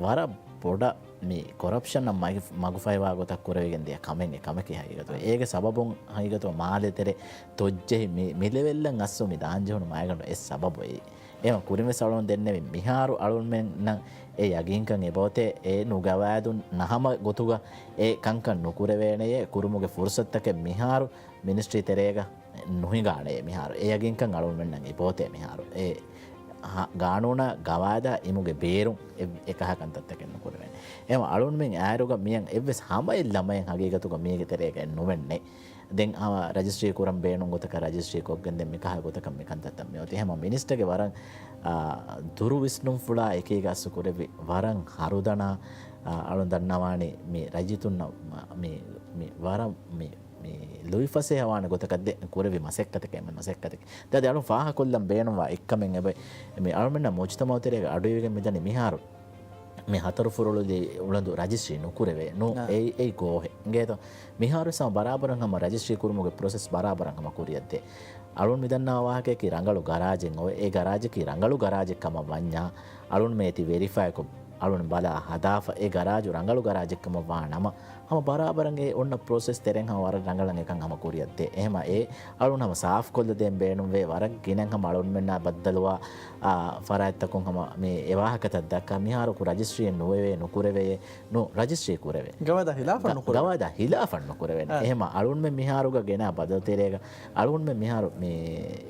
ވަރަށް ބޮޑަށް މި ކޮރަޕްޝަނަށް މަގި-، މަގުފައިވާ ގޮތަށް ކުރެވިގެން ދިޔަ ކަމެއް އެ ކަމަކީ ހަގީގަތުގަ. އޭގެ ސަބަބުން ހަގީގަތުގަ މާލެ ތެރޭ ތޮއްޖެހި މި، މި ލެވެލްއަށް އައްސު މި ދާންޖެހުނު މައިގަނޑު އެއް ސަބަބު އެއީ. އެހެން ކުރިންވެސް އަޅުން ދެންނެވި މިހާރު އަޅުންމެންނަށް އެ ޔަގީންކަން އެބައޮތޭ އެ ނުގަވާއިދުން ނަހަމަ ގޮތުގަ އެ ކަންކަން ނުކުރެވޭނެޔޭ ކުރުމުގެ ފުރުސަތުތަކެއް މިހާރު މިނިސްޓްރީ ތެރޭގަ ނުހިނގާނެ މިހާރު. އެ ޔަގީންކަން އަޅުންމެންނަށް އެބައޮތޭ މިހާރު. އެ ހަ-، ގާނޫނާ ގަވާއިދާ އިމުގެ ބޭރުން އެ، އެކަހަ ކަންތައްތަކެއް ނުކުރެވޭނެ. އެހެން އަޅުންމެން އާއިރުގަ މިއަން އެއްވެސް ހަމައެއް ލަމައެއް ހަގީގަތުގަ މީގެ ތެރޭގައެއް ނުމެންނެ. ދެން ހަމަ ރަޖިސްޓްރީ ކުރަން ބޭނުން ގޮތަކަށް ރަޖިސްޓްރީ ކޮށްގެން ދެން މިކަހަ ގޮތަކަށް މި ކަންތައްތައް މިއޮތީ. ހަމަ މިނިސްޓަރގެ ވަރަށް، އާ، ދުރު ވިސްނުންފުޅާ އެކީގަ އަސްލު ކުރެއްވި ވަރަށް ހަރުދަނާ، އާ، އަޅުން ދަންނަވާނީ މި ރައްޔިތުންނަށް މަ-، މި، މި ވަރަށް މި މި ލުއިފަސޭހަވާނެ ގޮތަކަށް ދެ ކުރެވި މަސައްކަތެކޭ މި މަސައްކަތެއް. ދެ އަދި އަޅުން ފާހަގަކޮށްލަން ބޭނުންވާ އެއްކަމެއް އެބަ، މި އަޅުމެންނަށް މުޖުތަމައު ތެރޭގަ އަޑުއިވިގެން މިދަނީ މިހާރު މި ހަތަރު ފުރޮޅުލި އުޅަނދު ރަޖިސްޓްރީ ނުކުރެވޭ. ނު، އާ. އެއީ، އެއީ ގޯހެއް. އިނގޭތޯ؟ މިހާރު ވެސް ހަމަ ބަރާބަރަށް ހަމަ ރަޖިސްޓްރީ ކުރުމުގެ ޕްރޮސެސް ބަރާބަރަށް ހަމަ ކުރިއަށްދޭ. އަޅުން މިދަންނަވާ ވާހަކަޔަކީ ރަނގަޅު ގަރާޖެއް އޮވެ. އެ ގަރާޖަކީ ރަނގަޅު ގަރާޖެއް ކަމަށް ވަންޏާ، އަޅުން މޭތި ވެރިފައިކޮށް، އަޅުން ބަލާ ހަދާފަ، އެ ގަރާޖު ރަނގަޅު ގަރާޖެއް ކަމަށް ވާ ނަމަ، ހަމަ ބަރާބަރަށް އެ އޮންނަ ޕްރޮސެސް ތެރެއިން ހަމަ ވަރަށް ރަނގަޅަށް އެކަން ހަމަ ކުރިއަށްދޭ. އެހެމަ އެ އަޅުން ހަމަ ސާފްކޮށްލަދޭން ބޭނުންވޭ. ވަރަށް ގިނައިން ހަމަ އަޅުންމެންނާ ބައްދަލުވާ، އާ، ފަރާތްތަކުން ހަމަ މި އެ ވާހަކަތައް ދައްކާ. މިހާރު ރަޖިސްޓްރީއެއް ނުވެވޭ، ނުކުރެވޭ، ނު ރަޖިސްޓްރީ ކުރެވޭ. ގަވާއިދާ ހިލާފަށް ގަ-، ނުކުރެވޭ. ގަވާއިދާ ހިލާފަށް ނުކުރެވޭނެ. އާ. އެހެމަ އަޅުންމެން މިހާރުގަ ގެނާ ބަދަލުތެރޭގަ އަޅުންމެން މިހާރު މި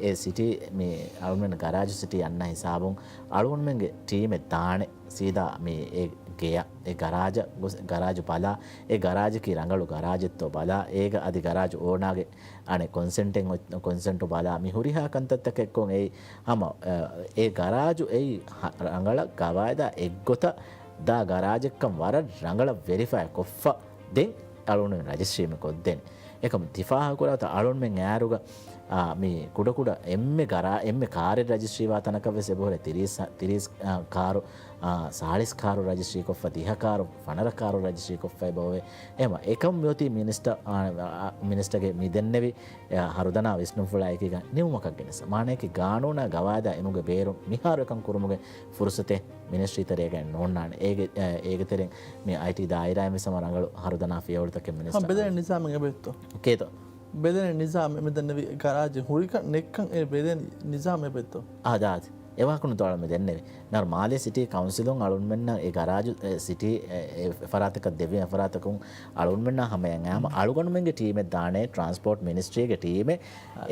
އެ ސިޓީ، މި އަޅުންމެން ގަރާޖު ސިޓީ އަންނަ ހިސާބުން އަޅުންމެންގެ ޓީމެއް ދާނެ. ސީދާ މި އެ ގެޔަށް، އެ ގަރާޖަށް ގޮސް، ގަރާޖު ބަލާ، އެ ގަރާޖަކީ ރަނގަޅު ގަރާޖެއްތޯ ބަލާ، އޭގަ އަދި ގަރާޖު އޯނާގެ އަނެއް ކޮންސެންޓެއް އޮތް، ކޮންސެންޓު ބަލާ، މި ހުރިހާ ކަންތައްތަކެއްކޮށް އެއީ ހަމަ، އަ، އެ ގަރާޖު އެއީ ހަ-، ރަނގަޅަށް ގަވާއިދާ އެއްގޮތަށް ދާ ގަރާޖެއްކަން ވަރަށް ރަނގަޅަށް ވެރިފައި ކޮށްފަ ދެން އަޅުން ރަޖިސްޓްރީ މި ކޮށްދޭނެ. އެކަމު ދިފާހަކުރާތަ އަޅުންމެން އާރުގަ، އާ، މި ކުޑަކުޑަ އެންމެ ގަރާ، އެންމެ ކާރެއް ރަޖިސްޓްރީވާ ތަނަކަށް ވެސް އެބަހުރޭ ތިރީސް، ތިރީސް، އާ، ކާރު، އާ، ސާޅީސް ކާރު ރަޖިސްޓްރީކޮށްފަ، ދިހަ ކާރު، ފަނަރަ ކާރު ރަޖިސްޓްރީކޮށްފަ އެބަހުރޭ. އެހެންވީމަ އެކަން މިއޮތީ މިނިސްޓަރ، އާ، އާ، މިނިސްޓަރގެ މި ދެންނެވި، އާ، ހަރުދަނާ ވިސްނުންފުޅާ އެކީގަ ނިމުމަކަށް ގެނެސް. މާނަޔަކީ ގާނޫނާ ގަވާއިދާ އެމުގެ ބޭރުން މިހާރު އެކަން ކުރުމުގެ ފުރުސަތެއް މިނިސްޓްރީ ތެރޭގައި ނޯންނާނެ. އޭގެ، އޭގެ ތެރެއިން މި އައިޓީ ދާއިރާއިން ވެސް ހަމަ ރަނގަޅު ހަރުދަނާ ފިޔަވަޅުތަކެއް މިނިސްޓަރ ހަ، ބެލެނި ނިޒާމެއް އެބައޮތްތޯ؟ ކޭތޯ؟ ބެލެނި ނިޒާމެއް މިދެންނެވި ގަރާޖެއް ހުރިކަން ނެއްކަން އެ ބެލެނި ނިޒާމެއް އެބައޮތްތޯ؟ އާ، ދާދި. އެ ވާހަކަ ނުދޯ އަޅު މި ދެންނެވި. ނަރު މާލޭ ސިޓީ ކައުންސިލުން އަޅުންމެންނަށް އެ ގަރާޖު، އެ ސިޓީ، އެ، އެ ފަރާތަކަށް ދެވި ފަރާތަކުން އަޅުންމެންނާ ހަމަޔަށް އައިމަ އަޅުގަނޑުމެންގެ ޓީމެއް ދާނެ، ޓްރާންސްޕޯޓް މިނިސްޓްރީގެ ޓީމެއް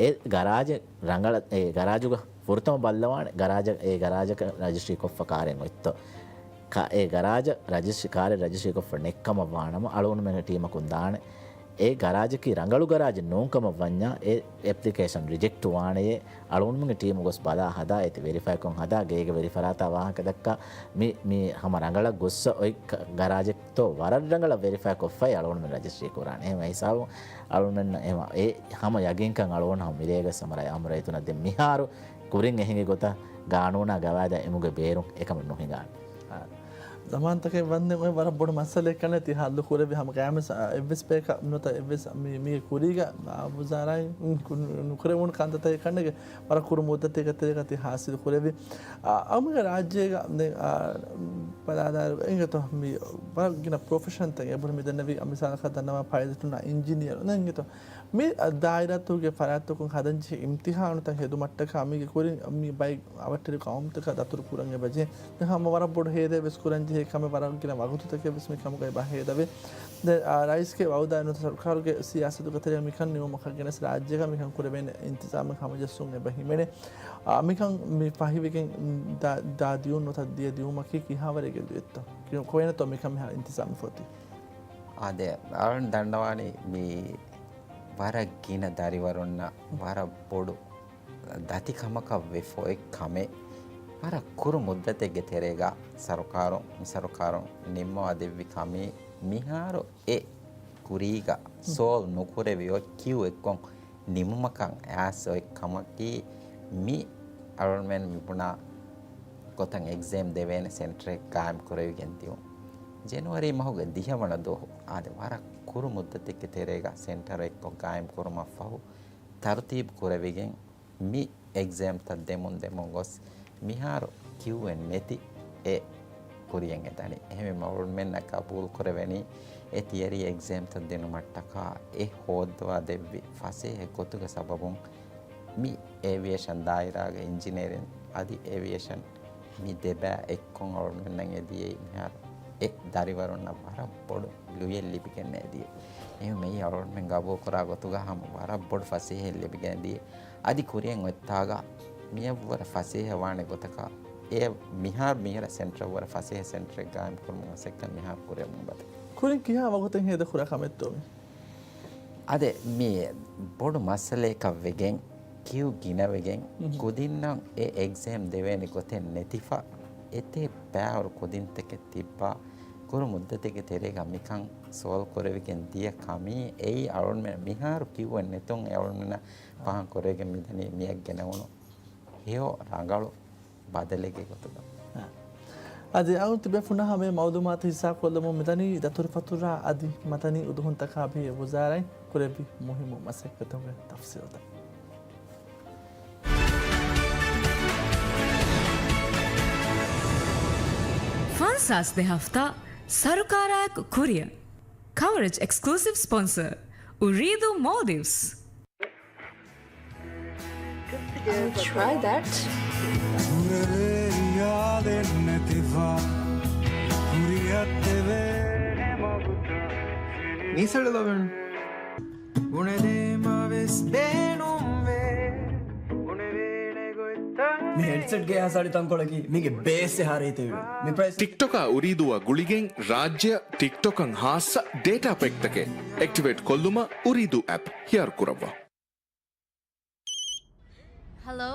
އެ ގަރާޖެއް ރަނގަޅަށް، އެ ގަރާޖުގަ ފުރަތަމަ ބައްލަވާނެ ގަރާޖަށް، އެ ގަރާޖަކަށް ރަޖިސްޓްރީކޮށްފަ ކާރެއް އޮތްތޯ. ކަ-، އެ ގަރާޖަށް ރަޖިސްޓްރީ، ކާރެއް ރަޖިސްޓްރީކޮށްފަ ނެތްކަމަށް ވާނަމަ، އަޅުގަނޑުމެންގެ ޓީމަކުން ދާނެ. އެ ގަރާޖަކީ ރަނގަޅު ގަރާޖެއް ނޫންކަމަށް ވަންޏާ، އެ އެޕްލިކޭޝަން ރިޖެކްޓް ވާނެޔޭ. އަޅުގަނޑުމެންގެ ޓީމު ގޮސް ބަލާ ހަދާ، އޭތި ވެރިފައިކޮށް ހަދާ، ގޭގެ ވެރި ފަރާތާ ވާހަކަ ދައްކާ، މި، މި ހަމަ ރަނގަޅަށް ގޮއްސަ އޮތް ކަ-، ގަރާޖެއްތޯ ވަރަށް ރަނގަޅަށް ވެރިފައިކޮށްފައި އަޅުގަނޑުމެން ރަޖިސްޓްރީ ކުރާނެ. އެހެންވީމަ ހިސާބު އަޅުގަނޑުމެންނަށް އެހެންވީމަ އެ ހަމަ ޔަގީންކަން އަޅުގަނޑު ހަމަ މިރޭގަ ސަމަރަ އާއްމު ރައްޔިތުންނަށް ދޭން. މިހާރު ކުރިން އެހިނގި ގޮތަށް ގާނޫނާ ގަވާއިދާ އެމުގެ ބޭރުން އެކަމެއް ނުހިނގާނެ. އާ، ޒަމާންތަކެއް ވަންދެން އޮތް ވަރަށް ބޮޑު މައްސަލައެއް ކަންނޭ ތި ހައްލު ކުރެއްވި ހަމަ ގާމިސް، އާ، އެއްވެސް ބަޔަކަށް ނުވަތަ އެއްވެސް މި، މީގެ ކުރީގަ، އާ، ވުޒާރާއިން ނު-، ނުކުރެވުނު ކަންތައްތަކެއް ކަންނޭ ވަރަށް ކުރު މުއްދަތެއްގެ ތެރޭގަ ތި ހާސިލް ކުރެއްވި. އާ، އަމުގެ ރާއްޖޭގަ ދެން، އާ، ބަލާލާއިރު އިނގޭތޯ މި ވަރަށް ގިނަ ޕްރޮފެޝަންތައް އެބަހުރި މި ދެންނެވި މިސާލަކަށް ދަންނަވާ ޕައިލެޓުންނާ އިންޖިނިއަރު އިނގޭތޯ. މި ދާއިރާތަކުގެ ފަރާތްތަކުން ހަދަންޖެހޭ އިމްތިހާނުތައް ހެދުމަށްޓަކާ މީގެ ކުރިން މި ބައެއް އަވަށްޓެރި ޤައުމުތަކަށް ދަތުރު ކުރަން އެބަޖެހޭ. ދެން ހަމަ ވަރަށް ބޮޑު ހޭދައެއް ވެސް ކުރަން ޖެހޭ ކަމެއް ވަރަށް ގިނަ ވަގުތުތަކެއް ވެސް މި ކަމުގައި ބަ ހޭދަވޭ. ދެން، އާ، ރައީސްގެ ވައުދާ ނުވަތަ ސަރުކާރުގެ ސިޔާސަތުގެ ތެރެއިން މިކަން ނިމުމަކަށް ގެނެސް ރާއްޖޭގަ މިކަން ކުރެވޭނެ އިންތިޒާމެއް ހަމަޖައްސުން އެބަ ހިމެނޭ. އާ، މިކަން މި ފަހިވެގެން ދާ، ދާ ދިޔުން ނުވަތަ ދިޔަ ދިޔުމަކީ ކިހާވަރެއްގެ ދިޔައެއްތޯ؟ ކި-، ކޮބާތޯ މިކަން މިހާރު އިންތިޒާމް ފޮތި؟ އާދެ، އަޅުން ދަންނަވާނީ މި ވަރަށް ގިނަ ދަރިވަރުންނަށް ވަރަށް ބޮޑު ދަތިކަމަކަށް ވެފަ އޮތް ކަމެއް. ވަރަށް ކުރު މުއްދަތެއްގެ ތެރޭގަ ސަރުކާރުން، މި ސަރުކާރުން ނިންމަވާ ދެއްވި ކަމީ މިހާރު އެ ކުރީގަ ސޯލް ނުކުރެވި އޮތް ކިއު އެއްކޮށް ނިމުމަކަށް އައިސް އޮތް ކަމަކީ މި އަޅުގަނޑުމެން މި ބުނާ ގޮތަށް އެގްޒޭމް ދެވޭނެ ސެންޓަރެއް ގާއިމް ކުރެވިގެން ދިޔުން. ޖެނުއަރީ މަހުގެ ދިހަ ވަނަ ދުވަހު އާދެ، ވަރަށް ކުރު މުއްދަތެއްގެ ތެރޭގަ ސެންޓަރެއް އެއްކޮށް ގާއިމް ކުރުމަށް ފަހު، ތަރުތީބު ކުރެވިގެން މި އެގްޒޭމްތައް ދެމުން ދެމުން ގޮސް މިހާރު ކިއުއެއް ނެތި އެ ކުރިޔަށް އެދަނީ. އެހެންވީމަ އަޅުގަނޑުމެންނަށް ގަބޫލު ކުރެވެނީ އެ ތިއަރީ އެގްޒޭމްތައް ދިނުމަށްޓަކާ އެ ހޯއްދަވާ ދެއްވި ފަސޭހަ ގޮތުގެ ސަބަބުން މި އޭވިއޭޝަން ދާއިރާގެ އިންޖިނޭރިން އަދި އޭވިއޭޝަން މި ދެބައި އެއްކޮށް އަޅުގަނޑުމެންނަށް އެދިޔައީ މިހާރު އެ ދަރިވަރުންނަށް ވަރަށް ބޮޑު ލުޔެއް ލިބިގެން އެދިޔަ. އެހެންވީމަ އަޅުގަނޑުމެން ގަބޫލުކުރާ ގޮތުގަ ހަމަ ވަރަށް ބޮޑު ފަސޭހައެއް ލިބިގެން އެދިޔަ. އަދި ކުރިއަށް އޮތްތާގަ މިއަށްވުރެ ފަސޭހަ ވާނެ ގޮތަކަށް އެ މިހާރު މިހިރަ ސެންޓަރަށްވުރެ ފަސޭހަ ސެންޓަރެއް ގާއިމް ކުރުމުގެ މަސައްކަތް މިހާރު ކުރިއަށް މި ބަދަ. ކުރިން ކިހާ ވަގުތެއް ހޭދަ ކުރާ ކަމެއްތޯ މި؟ އާދެ، މި ބޮޑު މައްސަލައަކަށް ވެގެން ކިއު ގިނަވެގެން ކުދިންނަށް އެ އެގްޒޭމް ދެވޭނެ ގޮތެއް ނެތިފަ، އެތޭ ބައިވަރު ކުދިންތަކެއް ތިއްބާ، ކުރު މުއްދަތެއްގެ ތެރޭގަ މިކަން ސޯލްވް ކުރެވިގެން ދިޔަ ކަމީ އެއީ އަޅުގަނޑުމެން މިހާރު ކިއުއެއް ނެތުން އެ އަޅުގަނޑުމެންނަށް ފަހަން ކުރެވިގެން މިދަނީ މިއަށް ގެނެވުނު ހެޔޮ ރަނގަޅު ބަދަލެއްގެ ގޮތުގަ. އާ. އަދި އަޅުން ތިބޭފުޅުންނާ ހަމަ މައުލޫމާތު ހިއްސާކޮށްލަމުން މިދަނީ ދަތުރުފަތުރާ އަދި މަދަނީ އުދުހުންތަކާ ބެހޭ ވުޒާރާއިން ކުރެއްވި މުހިއްމު މަސައްކަތުގެ ތަފްސީލުތައް. ފަންސާސް ދެ ހަފްތާ ސަރުކާރާއެކު ކުރިއަށް. ކަވަރޭޖް އެކްސްކްލޫސިވް ސްޕޮންސަރ، އުރީދޫ މޯލްޑިވްސް. I'll try that. ނީސަޅު ލޮބެން. މި ހެޑްސެޓްގެ އެހާ ސަޅި ތަންކޮޅަކީ މީގެ ބޭސް އެހާ ރީތިވެ. މި ޕްރައިސް. ޓިކްޓޮކާ އުރީދޫއަށް ގުޅިގެން ރާއްޖެއަށް ޓިކްޓޮކަށް ހާއްސަ ޑޭޓާ ޕެކްތަކެއް އެކްޓިވޭޓް ކޮށްލުމަށް އުރީދޫ އެޕް ހިޔާރު ކުރައްވާ. ހަލޯ؟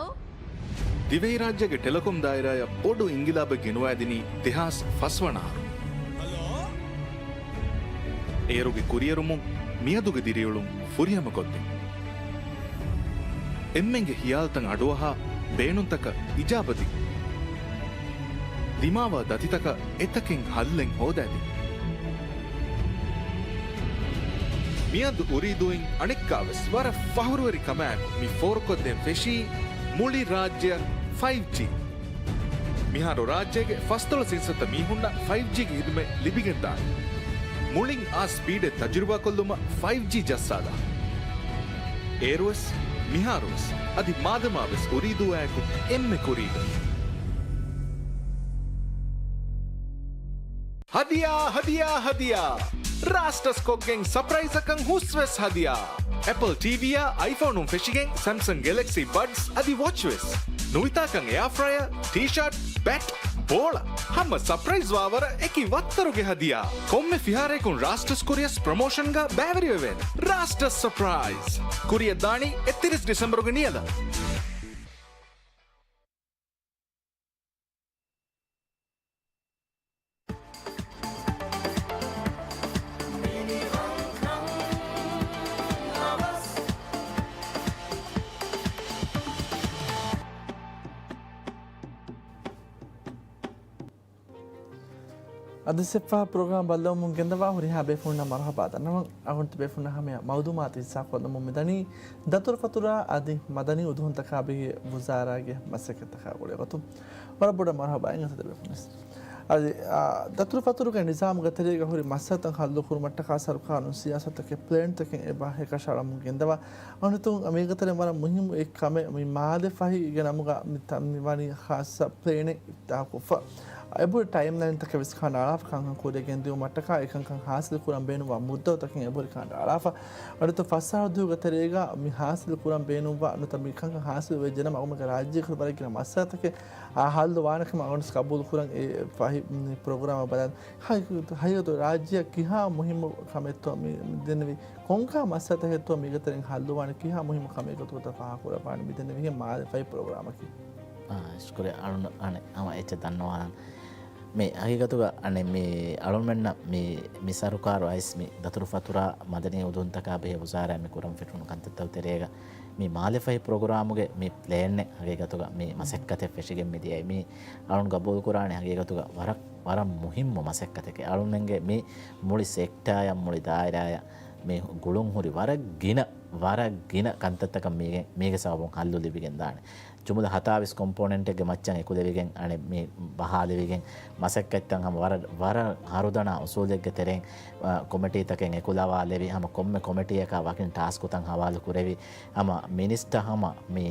ދިވެހިރާއްޖޭގެ ޓެލެކޮމް ދާއިރާއަށް ބޮޑު އިންގިލާބެއް ގެނުވައިދިނީ ދެހާސް ފަސް ވަނަ އަހަރު. އޭރުގެ ކުރިއެރުމުން މިއަދުގެ ދިރިއުޅުން ފުރިހަމަކޮށްދިން. އެންމެންގެ ހިޔާލުތައް އަޑުއަހާ، ބޭނުންތަކަށް އިޖާބަދިން. ދިމާވާ ދަތިތަކަށް އެތަކެއް ހައްލެއް ހޯދައިދިން. މިއަދު އުރީދޫއިން އަނެއްކާވެސް ވަރަށް ފަހުރުވެރި ކަމާއެކު މި ފޯރުކޮށްދޭން ފެށީ މުޅި ރާއްޖެއަށް ފައިވް ޖީ. މިހާރު ރާއްޖޭގެ ފަސްދޮޅަސް އިންސައްތަ މީހުންނަށް ފައިވް ޖީގެ ހިދުމަތް ލިބިގެންދާނެ. މުޅިން އާ ސްޕީޑެއް ތަޖުރިބާކޮށްލުމަށް ފައިވް ޖީ ޖައްސާލާ. އޭރުވެސް، މިހާރުވެސް، އަދި މާދަމާވެސް އުރީދޫއާއެކު އެންމެ ކުރީގަ. ހަދިޔާ، ހަދިޔާ، ހަދިޔާ! ރާސްޓަސްކޮށްގެން ސަޕްރައިޒަކަށް ހުސްވެސް ހަދިޔާ! އެޕަލް ޓީވީއާ އައިފޯނުން ފެށިގެން ސެމްސަން ގެލެކްސީ ބަޑްސް އަދި ވޮޗްވެސް. ނުވިތާކަން އެއާފްރަޔަރ، ޓީޝާޓް، ބެޓް، ބޯޅަ. ހަމަ ސަޕްރައިޒް ވާވަރަށް އެކި ވައްތަރުގެ ހަދިޔާ. ކޮންމެ ފިހާރައަކުން ރާސްޓަސް ކުރިޔަސް ޕްރޮމޯޝަންގަ ބައިވެރިވެވޭނެ. ރާސްޓަސް ސަޕްރައިޒް. ކުރިޔަށް ދާނީ އެއްތިރީސް ޑިސެމްބަރުގެ ނިޔަލަށް. އަދި ސެފާ ޕްރޮގްރާމް ބައްލަވަމުން ގެންދަވާ ހުރިހާ ބޭފުޅުންނަށް މަރުހަބާ ދަންނަވަން. އަޅުގަނޑު ބޭފުޅުންނަށް ހަމަޔަށް މައުލޫމާތު ހިއްސާކޮށްލަމުން މިދަނީ ދަތުރުފަތުރާ އަދި މަދަނީ އުދުހުންތަކާ ބެހޭ ވުޒާރާގެ މަސައްކަތްތަކާ ގުޅޭ ގޮތުން. ވަރަށް ބޮޑަށް މަރުހަބާ އިނގޭތަ ދަތުރުފަތުރުގެ ނިޒާމުގެ ތެރޭގަ ހުރި މައްސަލަތައް ހައްލު ކުރުމަށްޓަކާ ސަރުކާރުން ސިޔާސަތުތަކެއް ޕްލޭންތަކެއް އެބަ އެކަށައަޅަމުން ގެންދަވާ. އަނެއް އަނެއް މީގެ ތެރޭ ވަރަށް މުހިއްމު އެއް ކަމެއް މި މާލެ ފަހިގެ ނަމުގަ މި ތަ-، މި ވަނީ ޚާއްޞަ ޕްލޭނެއް އިފްތިތާޙުކޮށްފަ. އެބަހުރި ޓައިމްލައިންތަކެއް ވެސް ކަނޑައަޅާފަ، ކަންކަން ކުރިއަށް ގެންދިއުމަށްޓަކާ އެކަންކަން ހާސިލް ކުރަން ބޭނުންވާ މުއްދަތުތަކެއް އެބަހުރި ކަނޑައަޅާފަ. އަނެއް ފަސް އަހަރު ދުވަހުގެ ތެރޭގަ މި ހާސިލް ކުރަން ބޭނުންވާ ނުވަތަ މި ކަންކަން ހާސިލް ވެއްޖެނަމަ އަޅުގަނޑުމެންގެ ރާއްޖޭގަ ވަރަށް ގިނަ މައްސަލަތަކެއް އާ ހައްލު ވާނެ ކަމަށް އަޅުގަނޑު ގަބޫލު ކުރަން އެ ފަހި، މި ޕްރޮގްރާމަށް ބަލާން. ހަ-، ހަގީގަތު ރާއްޖެއަށް ކިހާ މުހިއްމު ކަމެއްތޯ މި، މި ދެންނެވި؟ ކޮންކަހަލަ މައްސަލަތަކެއްތޯ މީގެ ތެރެއިން ހައްލުވާނެ؟ ކިހާ މުހިއްމު ކަމެއްގެ ގޮތުގަ ފާހަގަކުރައްވާނެ މިދެންނެވިހެން މާލެ ފަހި ޕްރޮގްރާމަކީ؟ އާ، ޝުކުރިއްޔާ. އަޅުން އަނެއް ހަމަ އެއްޗެއް ދަންނަވާނަން. މި ހަގީގަތުގަ އަނެއް މި އަޅުންމެންނަށް މި، މި ސަރުކާރު އައިސް މި ދަތުރުފަތުރާ މަދަނީ އުދުހުންތަކާ ބެހޭ ވުޒާރާއިން މި ކުރަން ފެށުނު ކަންތައްތައް ތެރޭގަ މި މާލެ ފަހި ޕްރޮގްރާމުގެ މި ޕްލޭނެއް ހަގީގަތުގަ މި މަސައްކަތެއް ފެށިގެން މި ދިޔައީ. މި އަޅުން ގަބޫލުކުރާނެ ހަގީގަތުގަ ވަރަށް، ވަރަށް މުހިއްމު މަސައްކަތެކޭ. އަޅުންމެންގެ މި މުޅި ސެކްޓާއަށް މުޅި ދާއިރާއަށް މި ގުޅުން ހުރި ވަރަށް ގިނަ، ވަރަށް ގިނަ ކަންތައްތަކަށް މީގެ، މީގެ ސަބަބުން ހައްލު ލިބިގެން ދާނެ. ޖުމުލަ ހަތާވީސް ކޮމްޕޯނެންޓެއްގެ މައްޗަށް އެކުލެވިގެން އަނެއް މި ބަހާލެވިގެން މަސައްކަތްތައް ހަމަ ވަރަށް، ވަރަށް ހަރުދަނާ އުސޫލެއްގެ ތެރެއިން، އަ، ކޮމިޓީތަކެއް އެކުލަވާލެވި، ހަމަ ކޮންމެ ކޮމިޓީއަކާ ވަކިން ޓާސްކުތައް ހަވާލު ކުރެވި، ހަމަ މިނިސްޓަރ ހަމަ މި